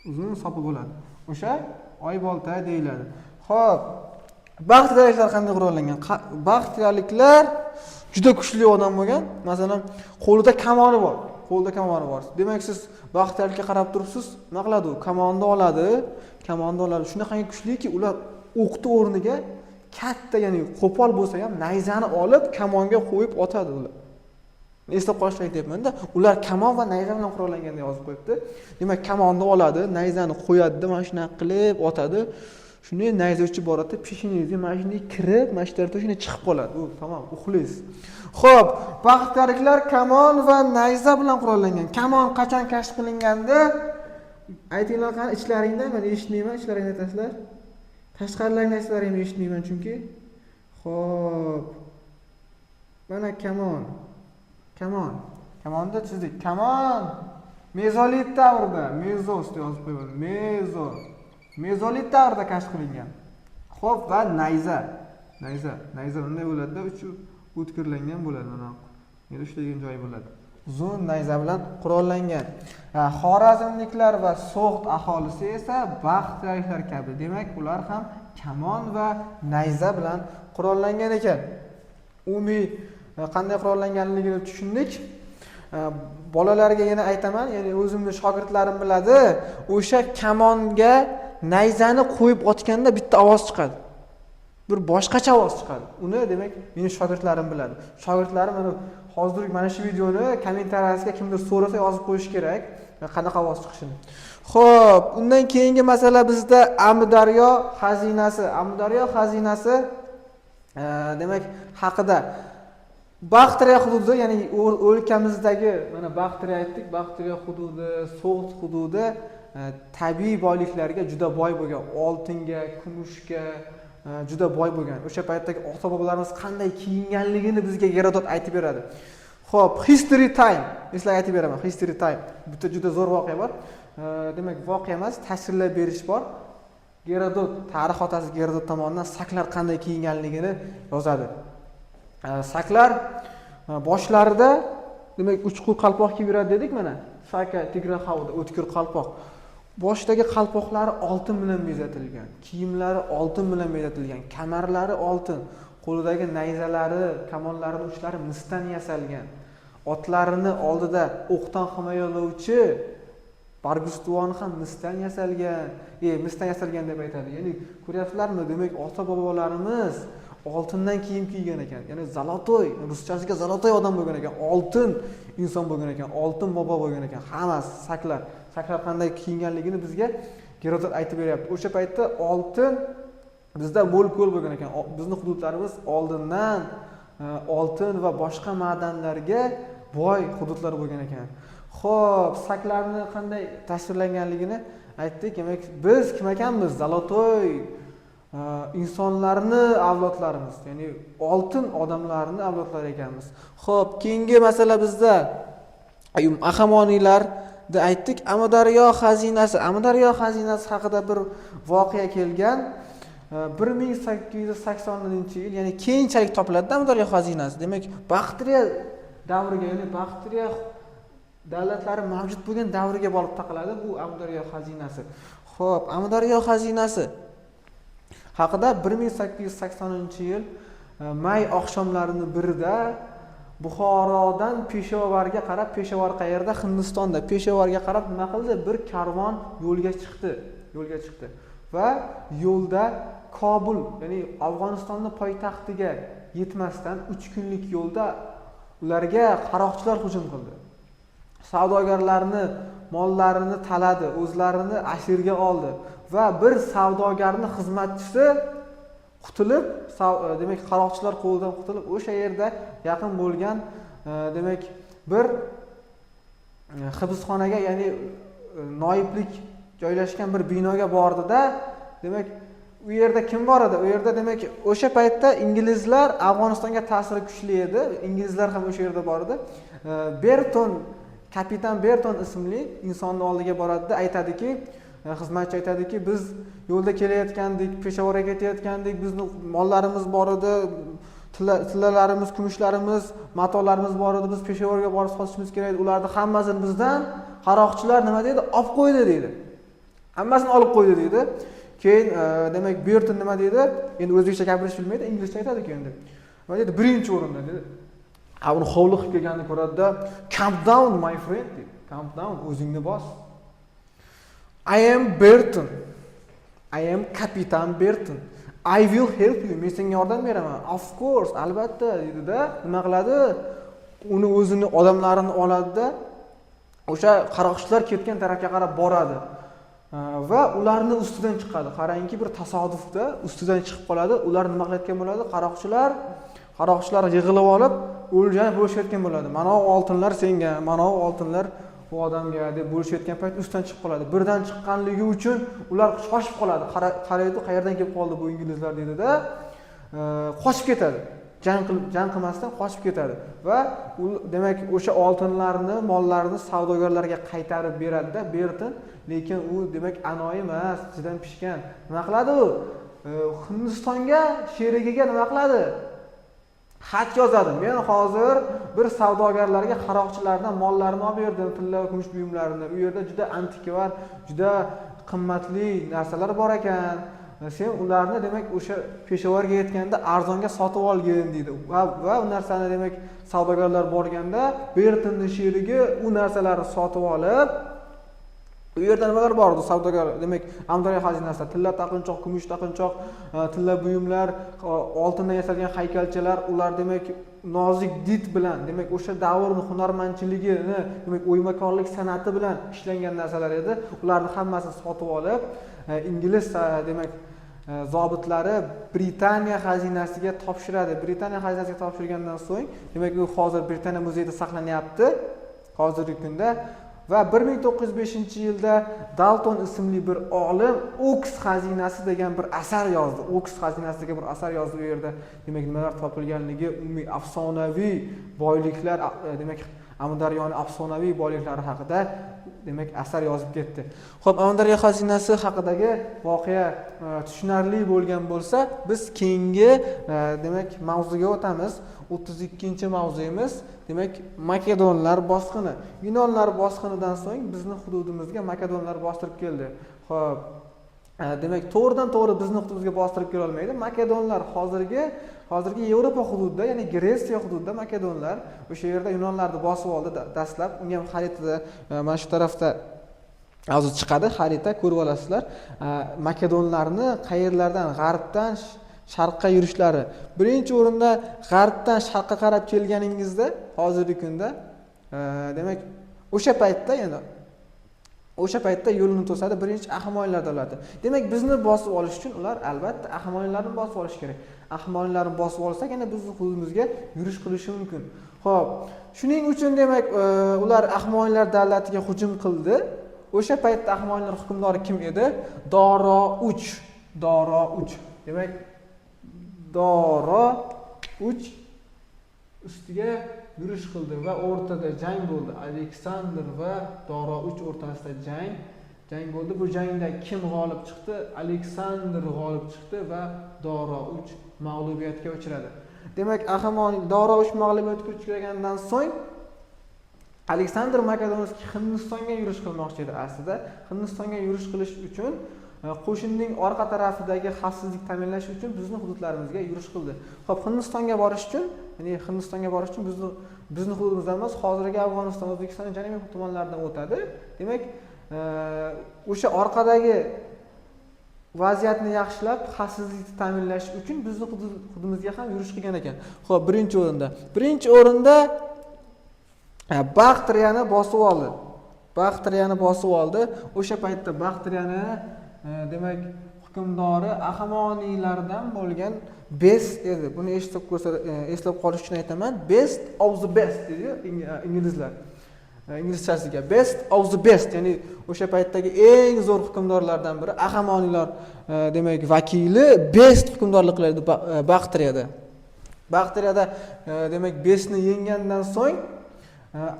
Uzun sopi bo'ladi. O'sha oybolta deyiladi. Xo'p, baxtiyorliklar qanday qurollangan? Baxtiyorliklar Juda kuchli odam bo'lgan. Masalan, qo'lida kamoni bor. Qo'lida kamoni bor. Demak, siz Baxtiyorga qarab turibsiz, nima qiladi u? Kamonni oladi, kamonni oladi. Shunaqangi kuchliki, ular o'qni o'rniga katta, ya'ni qo'pol bo'lsa ham nayzani olib kamonga qo'yib otadi ular. Eslab qolishni aytyapman-da, ular kamon va nayza bilan qurollangan deb yozib qo'yibdi. Demak, kamonni oladi, nayzani qo'yadi, mana shunaqa qilib otadi. Shunday nayza uchi boradi, peshonangizga mana shunday kirib, mana shu tarafdan shunday chiqib qoladi. U tamom, uxlaysiz. Xo'p, baxtiyorliklar kamon va nayza bilan qurollangan. Kamon qachon kashf qilinganda? Aytinglar qani ichlaringda, men eshitmayman, ichlaringda aytasizlar. Tashqarilaringda aytsalaring ham eshitmayman chunki. Xo'p. Mana kamon. Kamon. Kamonni chizdik. Kamon mezolit davrida, mezos deb yozib qo'yaman. Mezo. Mezolit davrida kashf qilingan. Xo'p, va nayza. Nayza, nayza bunday bo'ladi-da, uchi o'tkirlangan bo'ladi mana. Yerda ushlagan joyi bo'ladi. Uzun nayza bilan qurollangan. Xorazmliklar va So'g'd aholisi esa baxtiyorliklar kabi. Demak, ular ham kamon va nayza bilan qurollangan ekan. Umumiy qanday qurollanganligini tushundik. Bolalarga yana aytaman, ya'ni o'zimni shogirdlarim biladi, o'sha kamonga nayzani qo'yib otganda bitta ovoz chiqadi. Bir boshqacha ovoz chiqadi. Uni demak meni shogirdlarim biladi. Shogirdlarim mana hozir mana shu videoni kommentariyasiga kimdir so'rasa yozib qo'yish kerak, qanaqa ovoz chiqishini. Xo'p, undan keyingi masala bizda Amudaryo xazinasi. Amudaryo xazinasi demak haqida Baxtriya hududi, ya'ni o'lkamizdagi mana Baxtriya aytdik, Baxtriya hududi, So'g'd hududi tabiiy boyliklarga juda boy bo'lgan, oltinga, kumushga juda boy bo'lgan. O'sha paytdagi ota-bobolarimiz qanday kiyinganligini bizga Gerodot aytib beradi. Xo'p, history time. Men sizlarga aytib beraman, history time. Bitta juda zo'r voqea bor. Demak, voqea emas, tasvirlab berish bor. Gerodot, tarix otasi Gerodot tomonidan saklar qanday kiyinganligini yozadi. Saklar boshlarida demak uchqur qalpoq kiyib yuradi dedik mana. Saka Tigraxauda o'tkir qalpoq. Boshidagi qalpoqlari oltin bilan bezatilgan, kiyimlari oltin bilan bezatilgan, kamarlari oltin, qo'lidagi nayzalari, kamonlarining uchlari misdan yasalgan. Otlarini oldida o'qdan himoyalovchi bargustuvoni ham misdan yasalgan, misdan yasalgan deb aytadi. Ya'ni ko'ryapsizlarmi? Demak, ota-bobolarimiz oltindan kiyim kiygan ekan. Ya'ni zolotoy, ruschasiga zolotoy odam bo'lgan ekan, oltin inson bo'lgan ekan, oltin bobo bo'lgan ekan. Hammasi saklar. Saklar qanday kiyinganligini bizga Gerodot aytib beryapti. O'sha paytda oltin bizda mo'l ko'l bo'lgan ekan. Bizni hududlarimiz oldindan oltin va boshqa ma'danlarga boy hududlar bo'lgan ekan. Xo'p, saklarni qanday tasvirlanganligini aytdik. Demak, biz kim ekanmiz? Zolotoy insonlarni avlodlarimiz, ya'ni oltin odamlarni avlodlari ekanmiz. Xo'p, keyingi masala bizda Ahamoniylarni aytdik. Amudaryo xazinasi. Amudaryo xazinasi haqida bir voqea kelgan. 1880-yil, ya'ni keyinchalik topiladi Amudaryo xazinasi. Demak, Baxtriya davriga, ya'ni Baxtriya davlatlari mavjud bo'lgan davriga borib taqaladi bu Amudaryo xazinasi. Xo'p, Amudaryo xazinasi haqida 1880-yil may oqshomlarini birida Buxorodan Peshovarga qarab, Peshovar qayerda? Hindistonda. Peshovarga qarab nima qildi? Bir karvon yo'lga chiqdi. Yo'lga chiqdi. Va yo'lda Kobul, ya'ni Afg'onistonning poytaxtiga yetmasdan 3 kunlik yo'lda ularga qaroqchilar hujum qildi. Savdogarlarni mollarini taladi, o'zlarini asirga oldi va bir savdogarni xizmatchisi qutulib, demak qaroqchilar qo'lidan qutulib, o'sha yerda yaqin bo'lgan demak bir hibsxonaga, ya'ni noiblik joylashgan bir binoga bordida, demak u yerda kim bor edi? U yerda demak o'sha paytda inglizlar Afg'onistonga ta'siri kuchli edi. Inglizlar ham o'sha yerda bor edi. Berton, kapitan Berton ismli insonni oldiga boradida aytadiki, xizmatchi aytadiki, biz yo'lda kelayotgandik, Peshovarga ketayotgandik, bizni mollarimiz bor edi, tillalarimiz, kumushlarimiz, matolarimiz bor edi, biz Peshovarga borib sotishimiz kerak edi. Ularni hammasini bizdan qaroqchilar nima deydi? Olib qo'ydi deydi. Hammasini olib qo'ydi deydi. Keyin demak Berton nima deydi? Endi o'zbekcha gapirish bilmaydi, inglizcha aytadi-ku endi. Nima deydi? Birinchi o'rinda dedi. A uni hovliqib kelganini ko'radida, "Calm down, my friend," deydi. "Calm down, o'zingni bos. I am Berton. I am kapitan Berton. I will help you. Men senga yordam beraman." "Of course, albatta," deydida, nima qiladi? Uni o'zini odamlarini oladida, o'sha qaroqchilar ketgan tarafga qarab boradi va ularni ustidan chiqadi. Qarangki, bir tasodifda ustidan chiqib qoladi. Ular nima qilayotgan bo'ladi? Qaroqchilar yig'ilib olib, o'ljani bo'lishayotgan bo'ladi. Mana bu oltinlar senga, mana bu oltinlar bu odamga deb bo'lishayotgan payt ustidan chiqib qoladi. Birdan chiqqanligi uchun ular shoshib qoladi. Qaraydi, qayerdan kelib qoldi bu inglizlar deydida, qochib ketadi. Jang qilib, jang qilmasdan qochib ketadi va u, demak, o'sha oltinlarni, mollarni savdogarlarga qaytarib beradida Berton. Lekin u, demak, anoyi emas, ichidan pishgan. Nima qiladi u? Hindistonga sherigiga nima qiladi? Xat yozadi. Men hozir bir savdogarlarga qaroqchilardan mollarini olib berdim, tilla va kumush buyumlarini. U yerda juda antikvar, juda qimmatli narsalar bor ekan. Sen ularni, demak, o'sha Peshovarga yetganda arzonga sotib olgin, deydi. Va u narsani, demak, savdogarlar borganda Bertonni sherigi u narsalarni sotib olib, u yerda nimalar bor edi savdogar, demak, Amudaryo xazinasida tilla taqinchoq, kumush taqinchoq, tilla buyumlar, oltindan yasalgan haykalchalar, ular, demak, nozik did bilan, demak, o'sha davrni hunarmandchiligini, demak, o'ymakorlik san'ati bilan ishlangan narsalar edi. Ularni hammasini sotib olib, ingliz, demak, zobitlari Britaniya xazinasiga topshiradi. Britaniya xazinasiga topshirgandan so'ng, demak, u hozir Britaniya muzeyida saqlanyapti hozirgi kunda. Va 1905-yilda Dalton ismli bir olim Oks xazinasi degan bir asar yozdi. Oks xazinasi degan bir asar yozdi. U yerda, demak, nimalar topilganligi, umumiy afsonaviy boyliklar, demak, Amudaryoni afsonaviy boyliklari haqida, demak, asar yozib ketdi. Ho'p, Amudaryo xazinasi haqidagi voqea tushunarli bo'lgan bo'lsa, biz keyingi, demak, mavzuga o'tamiz. 32-mavzuyimiz, demak, makedonlar bosqini. Yunonlar bosqinidan so'ng bizni hududimizga makedonlar bostirib keldi. Ho'p, demak, to'g'ridan to'g'ri bizni hududimizga bostirib kela olmaydi makedonlar. Hozirgi Yevropa hududida, ya'ni Gretsiya hududida makedonlar o'sha yerda yunonlarni bosib oldi dastlab. Unga ham xaritada, mana shu tarafda hozir chiqadi xarita, ko'rib olasizlar. Makedonlarni qayerlardan g'arbdan sharqqa yurishlari. Birinchi o'rinda g'arbdan sharqqa qarab kelganingizda, hozirgi kunda, demak, o'sha paytda, endi o'sha paytda yo'lini to'sadi birinchi Ahmoylar davlati. Demak, bizni bosib olish uchun ular albatta Ahmoylarni bosib olish kerak. Ahmoylarni bosib olsagina bizni hududimizga yurish qilishi mumkin. Ho'p, shuning uchun, demak, ular Ahmoylar davlatiga hujum qildi. O'sha paytda Ahmoylar hukmdori kim edi? Doro 3. Doro 3, demak, Doro 3 ustiga yurish qildi va o'rtada jang bo'ldi. Aleksandr va Doro 3 o'rtasida jang bo'ldi. Bu jangda kim g'olib chiqdi? Aleksandr g'olib chiqdi va Doro 3 mag'lubiyatga uchradi. Demak, Ahamoniy Doro 3 mag'lubiyatga uchragandan so'ng Aleksandr Makedonskiy Hindistonga yurish qilmoqchi edi. Aslida Hindistonga yurish qilish uchun, qo'shinning orqa tarafidagi xavfsizlik ta'minlash uchun bizni hududlarimizga yurish qildi. Ho'p, Hindistonga borish uchun, ya'ni Hindistonga borish uchun bizni hududimizdan emas, hozirgi Afg'oniston, O'zbekiston janubiy tumanlaridan o'tadi. Demak, o'sha orqadagi vaziyatni yaxshilab, xavfsizlikni ta'minlash uchun bizni hududimizga ham yurish qilgan ekan. Ho'p, birinchi o'rinda Baxtriyani bosib oldi. Baxtriyani bosib oldi. O'sha paytda Baxtriyani, demak, hukmdori Ahamoniylardan bo'lgan Best edi. Buni eshitib ko'rsa, eslab qolish uchun aytaman, best of the best deydiyu inglizlar. Inglizchasiga best of the best, ya'ni o'sha paytdagi eng zo'r hukmdorlardan biri Ahamoniylar, demak, vakili Best hukmdorlik qilardi Baxtriyada. Baxtriyada, demak, Bestni yenggandan so'ng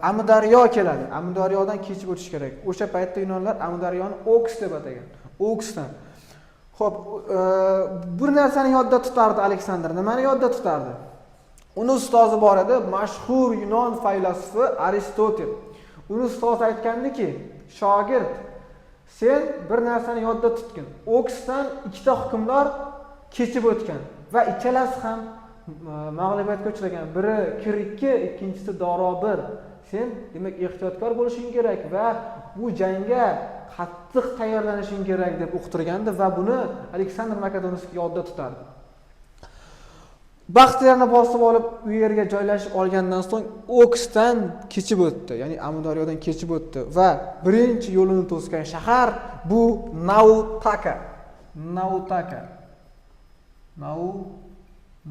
Amudaryo keladi. Amudaryodan kechib o'tish kerak. O'sha paytda yunonlar Amudaryoni Oks deb atagan. Oksdan. Ho'p, bir narsani yodda tutardi Aleksandr. Nimani yodda tutardi? Uni ustozi bor edi, mashhur yunon faylasufi Aristotel. Uni ustozi aytgandiki: "Shogird, sen bir narsani yodda tutgin. Oksdan ikkita hukmdor kechib o'tgan va ikkalasi ham mag'lubiyatga uchragan. Biri Kir 2, ikkinchisi Doro 1. Sen demak ehtiyotkor bo'lishing kerak va bu jangga qattiq tayyorlanishing kerak deb uqtirgandi va buni Aleksandr Makedonskiy yodda tutardi. Baxtiyarni bosib olib, u yerga joylashib olgandan so'ng Oksdan kechib o'tdi, ya'ni Amudaryodan kechib o'tdi va birinchi yo'lini to'sgan shahar bu Nautaka. Nautaka.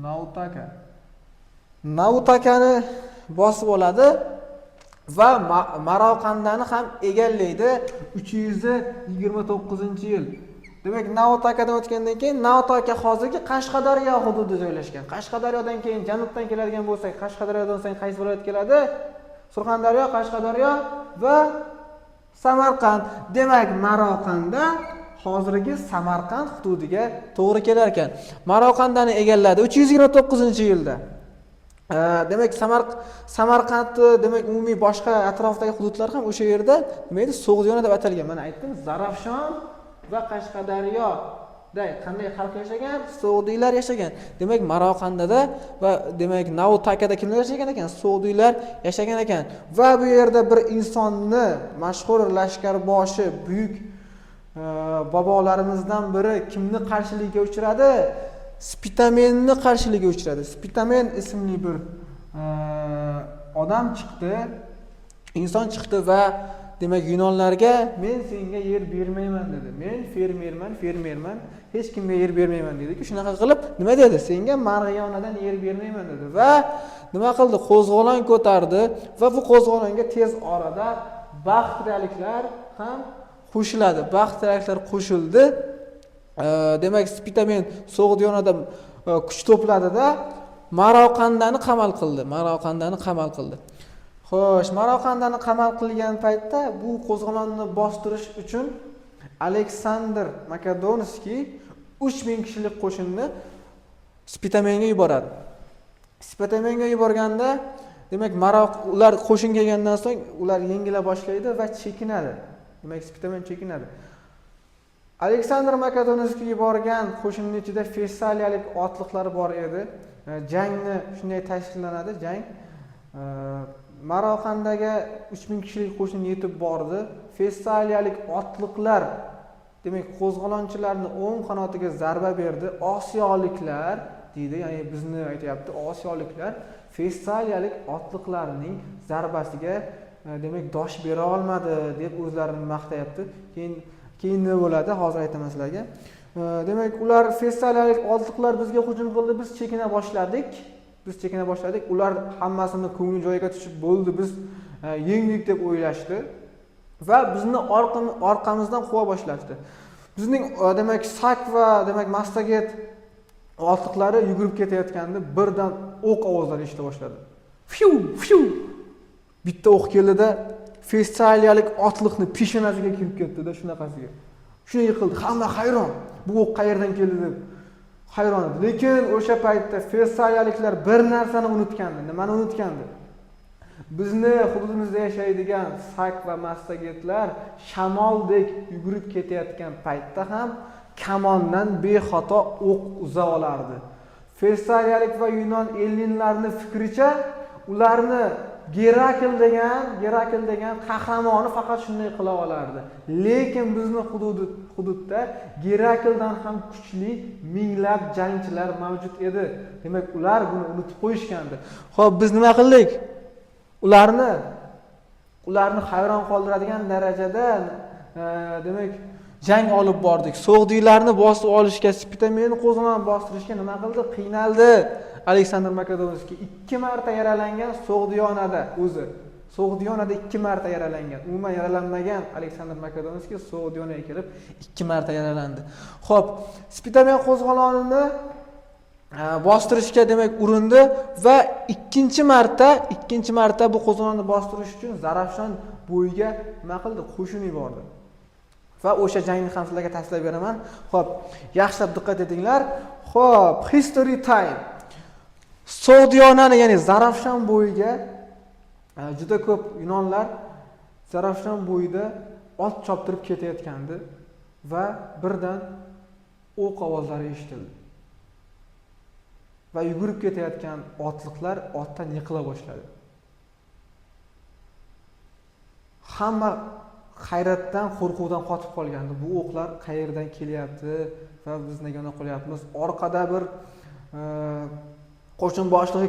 Nautaka. Nautakani bosib oladi va Maroqandani ham egallaydi 329-yil. Demak, Nautakadan o'tgandan keyin Nautaka hozirgi Qashqadaryo hududida joylashgan. Qashqadaryodan keyin janubdan keladigan bo'lsak, Qashqadaryodan so'ng qaysi viloyat keladi? Surxondaryo, Qashqadaryo va Samarqand. Demak, Maroqanda hozirgi Samarqand hududiga to'g'ri kelar ekan. Maroqandani egalladi 329-yilda. Demak, Samarqandni, demak, umumiy boshqa atrofdagi hududlar ham o'sha yerda nima edi? So'g'diyona deb atalgan. Mana aytdim, Zarafshon va Qashqadaryoda qanday xalq yashagan? So'g'diylar yashagan. Demak, Maroqandada va demak Nautakada kimlar yashagan ekan? So'g'diylar yashagan ekan. Va bu yerda bir insonni, mashhur lashkarboshi, buyuk bobolarimizdan biri kimni qarshiligiga uchradi? Spitamenni qarshiligiga uchradi. Spitamen ismli bir odam chiqdi, inson chiqdi va demak yunonlarga men senga yer bermayman dedi. Men fermerman, fermerman, hech kimga yer bermayman dedi-ku. Shunaqa qilib nima dedi? Senga Marg'iyonadan yer bermayman dedi va nima qildi? Qo'zg'olon ko'tardi va bu qo'zg'olonga tez orada baxtriyaliklar ham qo'shiladi. Baxtriyaliklar qo'shildi. Demak, Spitamen So'g'diyonada kuch to'pladida Maroqandani qamal qildi. Maroqandani qamal qildi. Xo'sh, Maroqandani qamal qilgan paytda bu qo'zg'olonni bostirish uchun Aleksandr Makedonskiy 3000 kishilik qo'shinni Spitamenga yuboradi. Spitamenga yuborganda, demak, ular qo'shin kelgandan so'ng ular yengila boshlaydi va chekinadi. Demak, Spitamen chekinadi. Aleksandr Makedonskiy yuborgan qo'shinning ichida Fessaliyalik otliqlar bor edi. Jangni shunday tashkillanadi, jang. Maroqandaga 3000 kishilik qo'shin yetib bordi. Fessaliyalik otliqlar demak qo'zg'olonchilarni o'ng qanotiga zarba berdi. Osiyoliklar deydi, ya'ni bizni aytyapti, osiyoliklar Fessaliyalik otliqlarning zarbasiga demak dosh bera olmadi deb o'zlarini maqtayapti. Keyin nima bo'ladi? Hozir aytaman sizlarga. Demak, ular Fessaliyalik otliqlar bizga hujum qildi, biz chekina boshladik. Biz chekina boshladik. Ular hammasini ko'ngli joyiga tushib bo'ldi, biz yengdik deb o'ylashdi va bizni orqamizdan quva boshlashdi. Bizning demak Sak va demak Massaget otliqlari yugurib ketayotganda birdan o'q ovozlari eshitila boshladi. Fiu, fiu. Bitta o'q keldida Fessaliyalik otliqni peshonasiga kirib ketdi-da, shunaqasiga. Shuni yiqildi. Hamma hayron. Bu o'q qayerdan keldi deb hayron edi. Lekin o'sha paytda Fessaliyaliklar bir narsani unutgandi. Nimani unutgandi? Bizni hududimizda yashaydigan Sak va Massagetlar shamoldek yugurib ketayotgan paytda ham kamondan bexato o'q uza olardi. Fessaliyalik va yunon ellinlarning fikricha ularni Gerakl degan qahramoni faqat shunday qila olardi. Lekin bizni hududda Gerakldan ham kuchli minglab jangchilar mavjud edi. Demak, ular buni unutib qo'yishgandi. Xo'p, biz nima qildik? Ularni hayron qoldiradigan darajada demak jang olib bordik. So'g'diylarni bosib olishga, Spitamenni qo'zg'olon bostirishga nima qildi? Qiynaldi. Aleksandr Makedonskiy 2 marta yaralangan So'g'diyonada o'zi. So'g'diyonada 2 marta yaralangan. Umuman yaralanmagan Aleksandr Makedonskiy So'g'diyonaga kelib 2 marta yaralandi. Xo'p, Spitamen qo'zg'olonini bostirishga demak urindi va ikkinchi marta bu qo'zg'olonni bostirish uchun Zarafshon bo'yiga nima qildi? Qo'shin yubordi. Va o'sha jangni ham sizlarga tavsiya beraman. Xo'p, yaxshilab diqqat etinglar. Xo'p, history time. So'g'diyonani, ya'ni Zarafshon bo'yiga juda ko'p yunonlar Zarafshon bo'yida ot choptirib ketayotgandi va birdan o'q ovozlari eshitildi. Va yugurib ketayotgan otliqlar otdan yiqila boshladi. Hamma hayratdan, qo'rquvdan qotib qolgandi. Bu o'qlar qayerdan kelyapti va biz nega uni qo'lyapmiz? Orqada bir qo'shin boshlig'i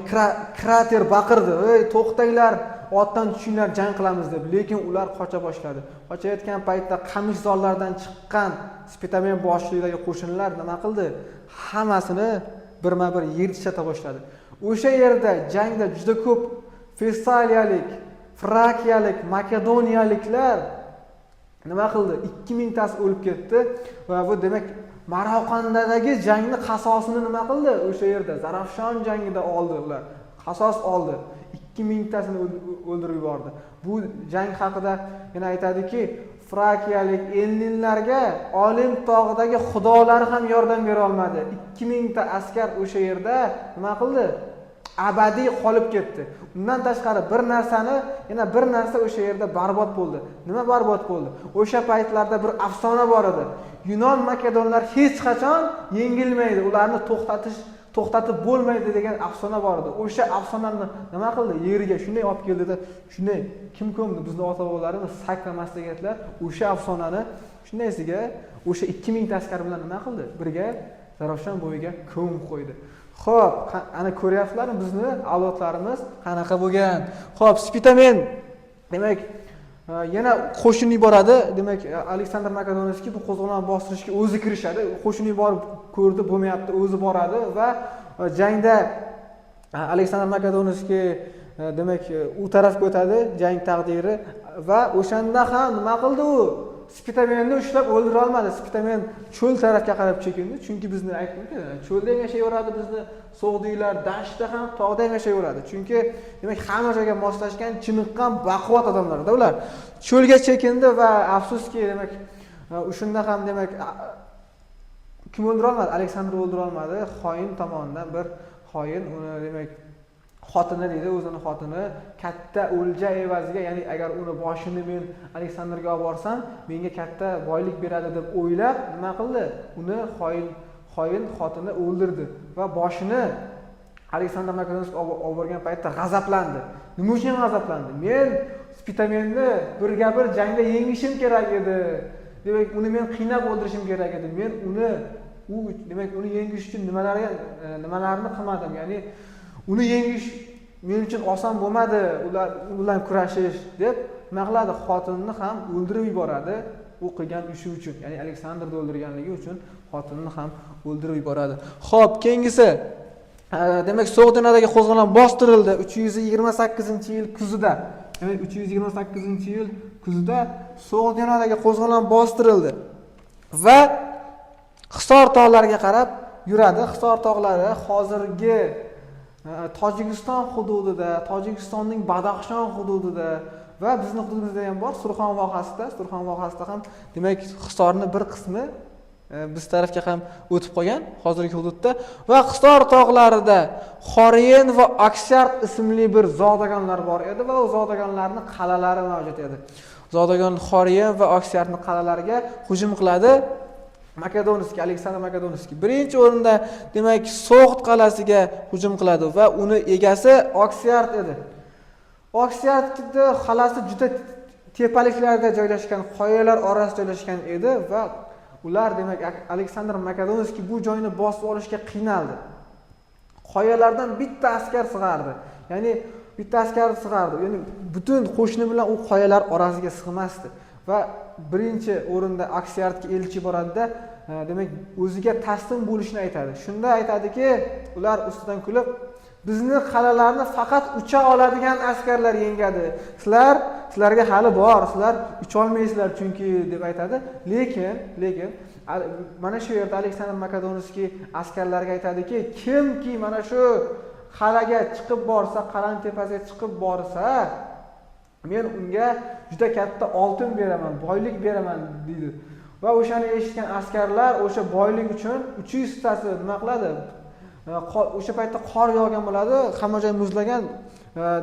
Krater baqirdi: "Ey, to'xtanglar, otdan tushinglar, jang qilamiz" deb. Lekin ular qocha boshladi. Qochayotgan paytda qamishzorlardan chiqqan Spitamen boshchiligidagi qo'shinlar nima qildi? Hammasini birma-bir yer tishlata boshladi. O'sha yerda jangda juda ko'p Fessaliyalik, Frakiyalik, Makedoniyaliklar nima qildi? 2000 tasi o'lib ketdi va bu demak Maroqandadagi jangni qasosini nima qildi? O'sha yerda Zarafshon jangida oldi ular. Qasos oldi. 2000 tasini o'ldirib yubordi. Bu jang haqida yana aytadiki, Frakiyalik ellinlarga Olimp tog'idagi xudolari ham yordam bera olmadi. 2000 ta askar o'sha yerda nima qildi? Abadiy qolib ketdi. Undan tashqari bir narsani, yana bir narsa o'sha yerda barbod bo'ldi. Nima barbod bo'ldi? O'sha paytlarda bir afsona bor edi. Yunon makedonlar hech qachon yengilmaydi, ularni to'xtatib bo'lmaydi degan afsona bor edi. O'sha afsonani nima qildi? Yerga shunday olib keldida, shunday kim ko'mdi? Bizning ota-bobolarimiz sak va massagetlar o'sha afsonani shundaysiga o'sha 2000 ta askar bilan nima qildi? Birga Zarafshon bo'yiga ko'mib qo'ydi. Xo'p, ana ko'ryapsizlarmi bizni avlodlarimiz qanaqa bo'lgan? Xo'p, Spitamen demak yana qo'shin yuboradi. Demak, Aleksandr Makedonskiy bu qo'zg'olonni bostirishga o'zi kirishadi. Qo'shin yuborib ko'rdi, bo'lmayapti, o'zi boradi va jangda Aleksandr Makedonskiy demak u tarafga o'tadi, jang taqdiri va o'shanda ham nima qildi u? Spitamenni ushlab o'ldira olmadi. Spitamen cho'l tarafga qarab chekindi, chunki bizni aytdik, cho'lda ham yashayveradi bizni so'g'diylar, dashtda ham, tog'da ham yashayveradi. Chunki demak hamma joyga moslashgan, chiniqqan, baquvvat odamlarda ular. Cho'lga chekindi va afsuski demak o'shanda ham demak kim o'ldira olmadi? Aleksandr o'ldira olmadi. Xoin tomonidan bir xoin uni demak xotini deydi, o'zini xotini katta o'lja evaziga, ya'ni agar uni boshini men Aleksandrga olib borsam, menga katta boylik beradi deb o'ylab nima qildi? Uni xoin xotini o'ldirdi va boshini Aleksandr Makedonskiy olib borgan paytda g'azablandi. Nima uchun g'azablandi? Men Spitamenni birga bir jangda yengishim kerak edi. Demak, uni men qiynab o'ldirishim kerak edi. Men uni u demak uni yengish uchun nimalarni qilmadim? Ya'ni uni yengish men uchun oson bo'lmadi, ular u bilan kurashish deb nima qiladi? Xotinini ham o'ldirib yuboradi. U qilgan ishi uchun, ya'ni Aleksandrni o'ldirganligi uchun xotinini ham o'ldirib yuboradi. Xo'p, keyingisi demak So'g'dinadagi qo'zg'olon bostirildi 328-yil kuzida. Demak 328-yil kuzida So'g'dinadagi qo'zg'olon bostirildi va Hisor tog'lariga qarab yuradi. Hisor tog'lari hozirgi Tojikiston hududida, Tojikistonning Badaxshon hududida va bizning hududimizda ham bor, Surxon vohasida. Surxon vohasida ham demak Hisorni bir qismi biz tarafga ham o'tib qolgan hozirgi hududda va Hisor tog'larida Xoriyen va Aksart ismli bir zodagonlar bor edi va u zodagonlarning qal'alari mavjud edi. Zodagon Xoriyen va Aksartning qal'alariga hujum qiladi Makedonskiy, Aleksandr Makedonskiy. Birinchi o'rinda demak So'g'd qal'asiga hujum qiladi va uni egasi Oksiyart edi. Oksiyartni qal'asi juda tepaliklarda joylashgan, qoyalar orasida joylashgan edi va ular demak Aleksandr Makedonskiy bu joyni bosib olishga qiynaldi. Qoyalardan bitta askar sig'ardi. Ya'ni bitta askar sig'ardi. Ya'ni butun qo'shini bilan u qoyalar orasiga sig'masdi. Va birinchi o'rinda Aksiyartga elchi boradida, demak o'ziga taslim bo'lishini aytadi. Shunda aytadiki, ular ustidan kulib, bizni qal'alarni faqat ucha oladigan askarlar yengadi. Sizlarga hali bor, sizlar ucha olmaysizlar chunki deb aytadi. Lekin mana shu yerda Aleksandr Makedonskiy askarlarga aytadiki, kimki mana shu qal'aga chiqib borsa, qal'aning tepasiga chiqib borsa, men unga juda katta oltin beraman, boylik beraman deydi. Va o'shani eshitgan askarlar o'sha boylik uchun 300 tasi nima qiladi? O'sha paytda qor yog'gan bo'ladi, hamma joy muzlagan.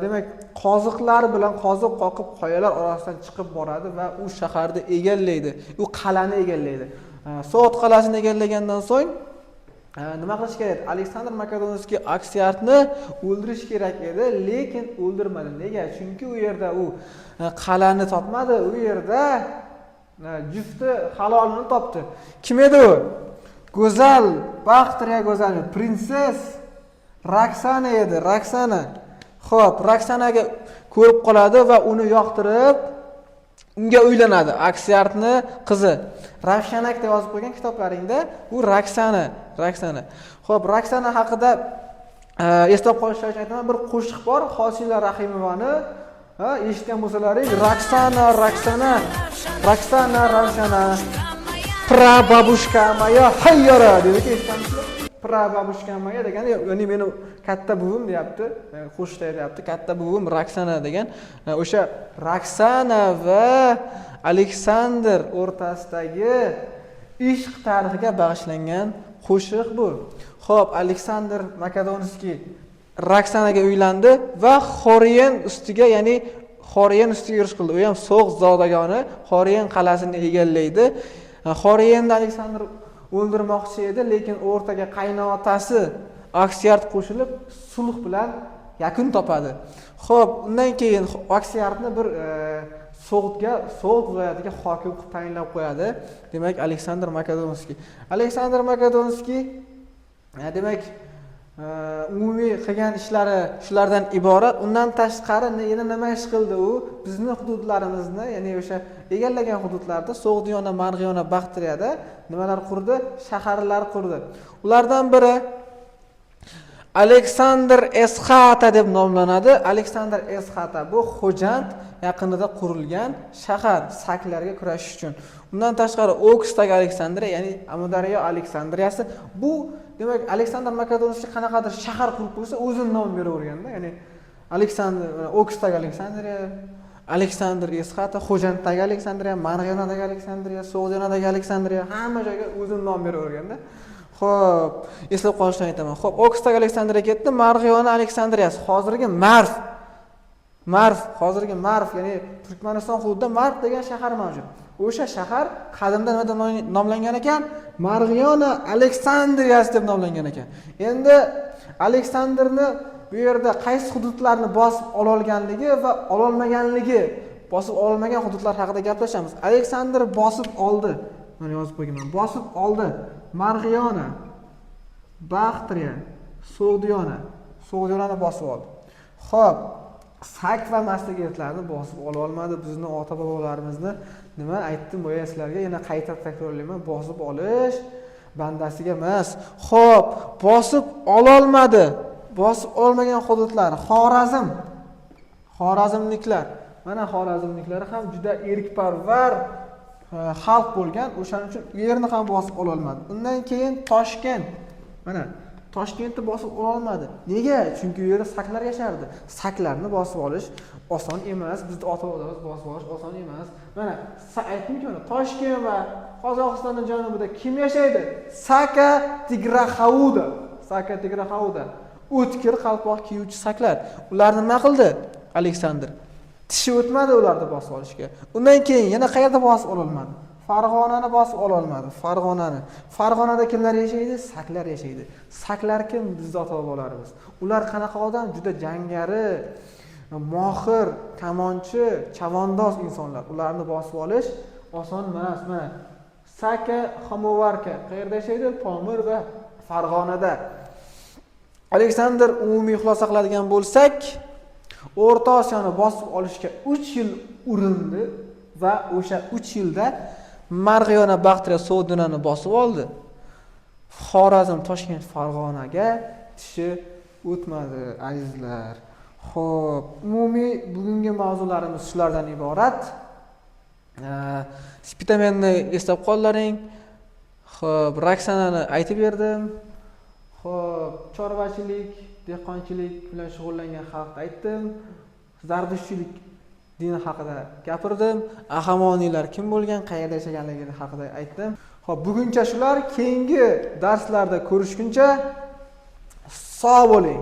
Demak, qoziqlar bilan qoziq qoqib qoyalar orasidan chiqib boradi va u shaharni egallaydi, u qal'ani egallaydi. So'g'd qal'asini egallagandan so'ng Nima qilish kerak? Aleksandr Makedonskiy Aksiartni o'ldirish kerak edi, lekin o'ldirmadi. Nega? Chunki u yerda u qal'ani topmadi, u yerda jufti halolini topdi. Kim edi u? Go'zal, Baxtriya go'zali, prinsess Roksana edi, Roksana. Xo'p, Roksanaga ko'rib qoladi va uni yoqtirib unga uylanadi. Aksiartni qizi. Ravshanak deb yozib qo'ygan kitoblaringda, u Roksana, Roksana. Xo'p, Roksana haqida eslab qolish uchun aytaman, bir qo'shiq bor, Hosila Rahimovani, ha, eshitgan bo'lsalaring, Roksana, Roksana, Roksana, Ravshana, прабабушка моя, hayyora deydi, eshitganmisizlar? Прабабушка моя degani, ya'ni meni katta buvim deyapti, qo'shiqda aytyapti, katta buvim Roksana degan. O'sha Roksana va Aleksandr o'rtasidagi ishq tarixiga bag'ishlangan qo'shiq bu. Xo'p, Aleksandr Makedonskiy Roksanaga uylandi va Xoriyen ustiga, ya'ni Xoriyen ustiga yurish qildi. U ham So'g'd zodagoni, Xoriyen qal'asini egallaydi. Xoriyenni Aleksandr o'ldirmoqchi edi, lekin o'rtaga qaynotasi Aksiart qo'shilib, sulh bilan yakun topadi. Xo'p, undan keyin Aksiartni bir So'g'dga, So'g'd viloyatiga hokim qilib tayinlab qo'yadi. Demak, Aleksandr Makedonskiy. Aleksandr Makedonskiy, demak, umumiy qilgan ishlari shulardan iborat. Undan tashqari yana nima ish qildi u? Bizni hududlarimizni, ya'ni o'sha egallagan hududlarda, So'g'diyona, Marg'iyona, Baxtriyada nimalar qurdi? Shaharlar qurdi. Ulardan biri Aleksandr Esxata deb nomlanadi. Aleksandr Esxata bu Xo'jand yaqinida qurilgan shahar, saklarga kurashish uchun. Undan tashqari Oksdagi Aleksandriya, ya'ni Amudaryo Aleksandriyasi. Bu demak, Aleksandr Makedonskiy qanaqadir shahar qurib qo'ysa, o'zini nom beraverganda, ya'ni Aleksandr Oksdagi Aleksandriya, Aleksandr Esxata, Xo'janddagi Aleksandriya, Marg'ilonadagi Aleksandriya, So'g'diyonadagi Aleksandriya, hamma joyga o'zini nom beraverganda. Xo'p, eslab qolishni aytaman. Xo'p, Oksdagi Aleksandriya ketdi, Marg'ilona Aleksandriyasi, hozirgi Marv. Marv, hozirgi Marv, ya'ni Turkmaniston hududida Marv degan shahar mavjud. O'sha shahar qadimda nima deb nomlangan ekan? Marg'ilona Aleksandriyasi deb nomlangan ekan. Endi Aleksandrni bu yerda qaysi hududlarni bosib ololganligi va ololmaganligi, bosib olmagan hududlar haqida gaplashamiz. Aleksandr bosib oldi. Mana yozib qo'yganman. Bosib oldi. Marg'ilona, Baxtriya, So'g'diyona. So'g'diyonani bosib oldi. Xo'p, sak va massagetlarni bosib ola olmadi. Bizni ota bobolarimizni nima aytdim boya sizlarga, yana qayta takrorlayman, bosib olish bandasiga emas. Xo'p, bosib ololmadi. Bosib olmagan hududlar Xorazm. Xorazmliklar. Mana xorazmliklar ham juda erkparvar xalq bo'lgan, o'shaning uchun u yerni ham bosib ololmadi. Undan keyin Toshkent. Mana Toshkentni bosib ololmadi. Nega? Chunki u yerda saklar yashardi. Saklarni bosib olish oson emas. Bizni ota bobolarimiz bosib olish oson emas. Mana aytdimki, mana Toshkent va Qozog'istonning janubida kim yashaydi? Saka Tigraxauda. Saka Tigraxauda. O'tkir qalpoq kiyuvchi saklar. Ularni nima qildi Aleksandr? Tishi o'tmadi ularni bosib olishga. Undan keyin yana qayerda bosib ololmadi? Farg'onani bosib ololmadi. Farg'onani. Farg'onada kimlar yashaydi? Saklar yashaydi. Saklar kim? Bizni ota bobolarimiz. Ular qanaqa odam? Juda jangari, mohir, kamonchi, chavandoz insonlar. Ularni bosib olish oson emas. Mana Saka Xomovarka qayerda yashaydi? Pomir va Farg'onada. Aleksandr umumiy xulosa qiladigan bo'lsak, O'rta Osiyoni bosib olishga 3 yil urindi va o'sha 3 yilda Marg'ilona, Baxtriya, So'g'dinani bosib oldi. Xorazm, Toshkent, Farg'onaga tishi o'tmadi, azizlar. Xo'p, umumiy bugungi mavzularimiz shulardan iborat. Spitamenni eslab qollaring. Xo'p, Raksanani aytib berdim. Xo'p, chorvachilik, dehqonchilik bilan shug'ullangan xalqni aytdim. Zardushtchilik dini haqida gapirdim. Ahamoniylar kim bo'lgan, qayerda yashaganligi haqida aytdim. Xo'p, buguncha shular, keyingi darslarda ko'rishguncha sog' bo'ling.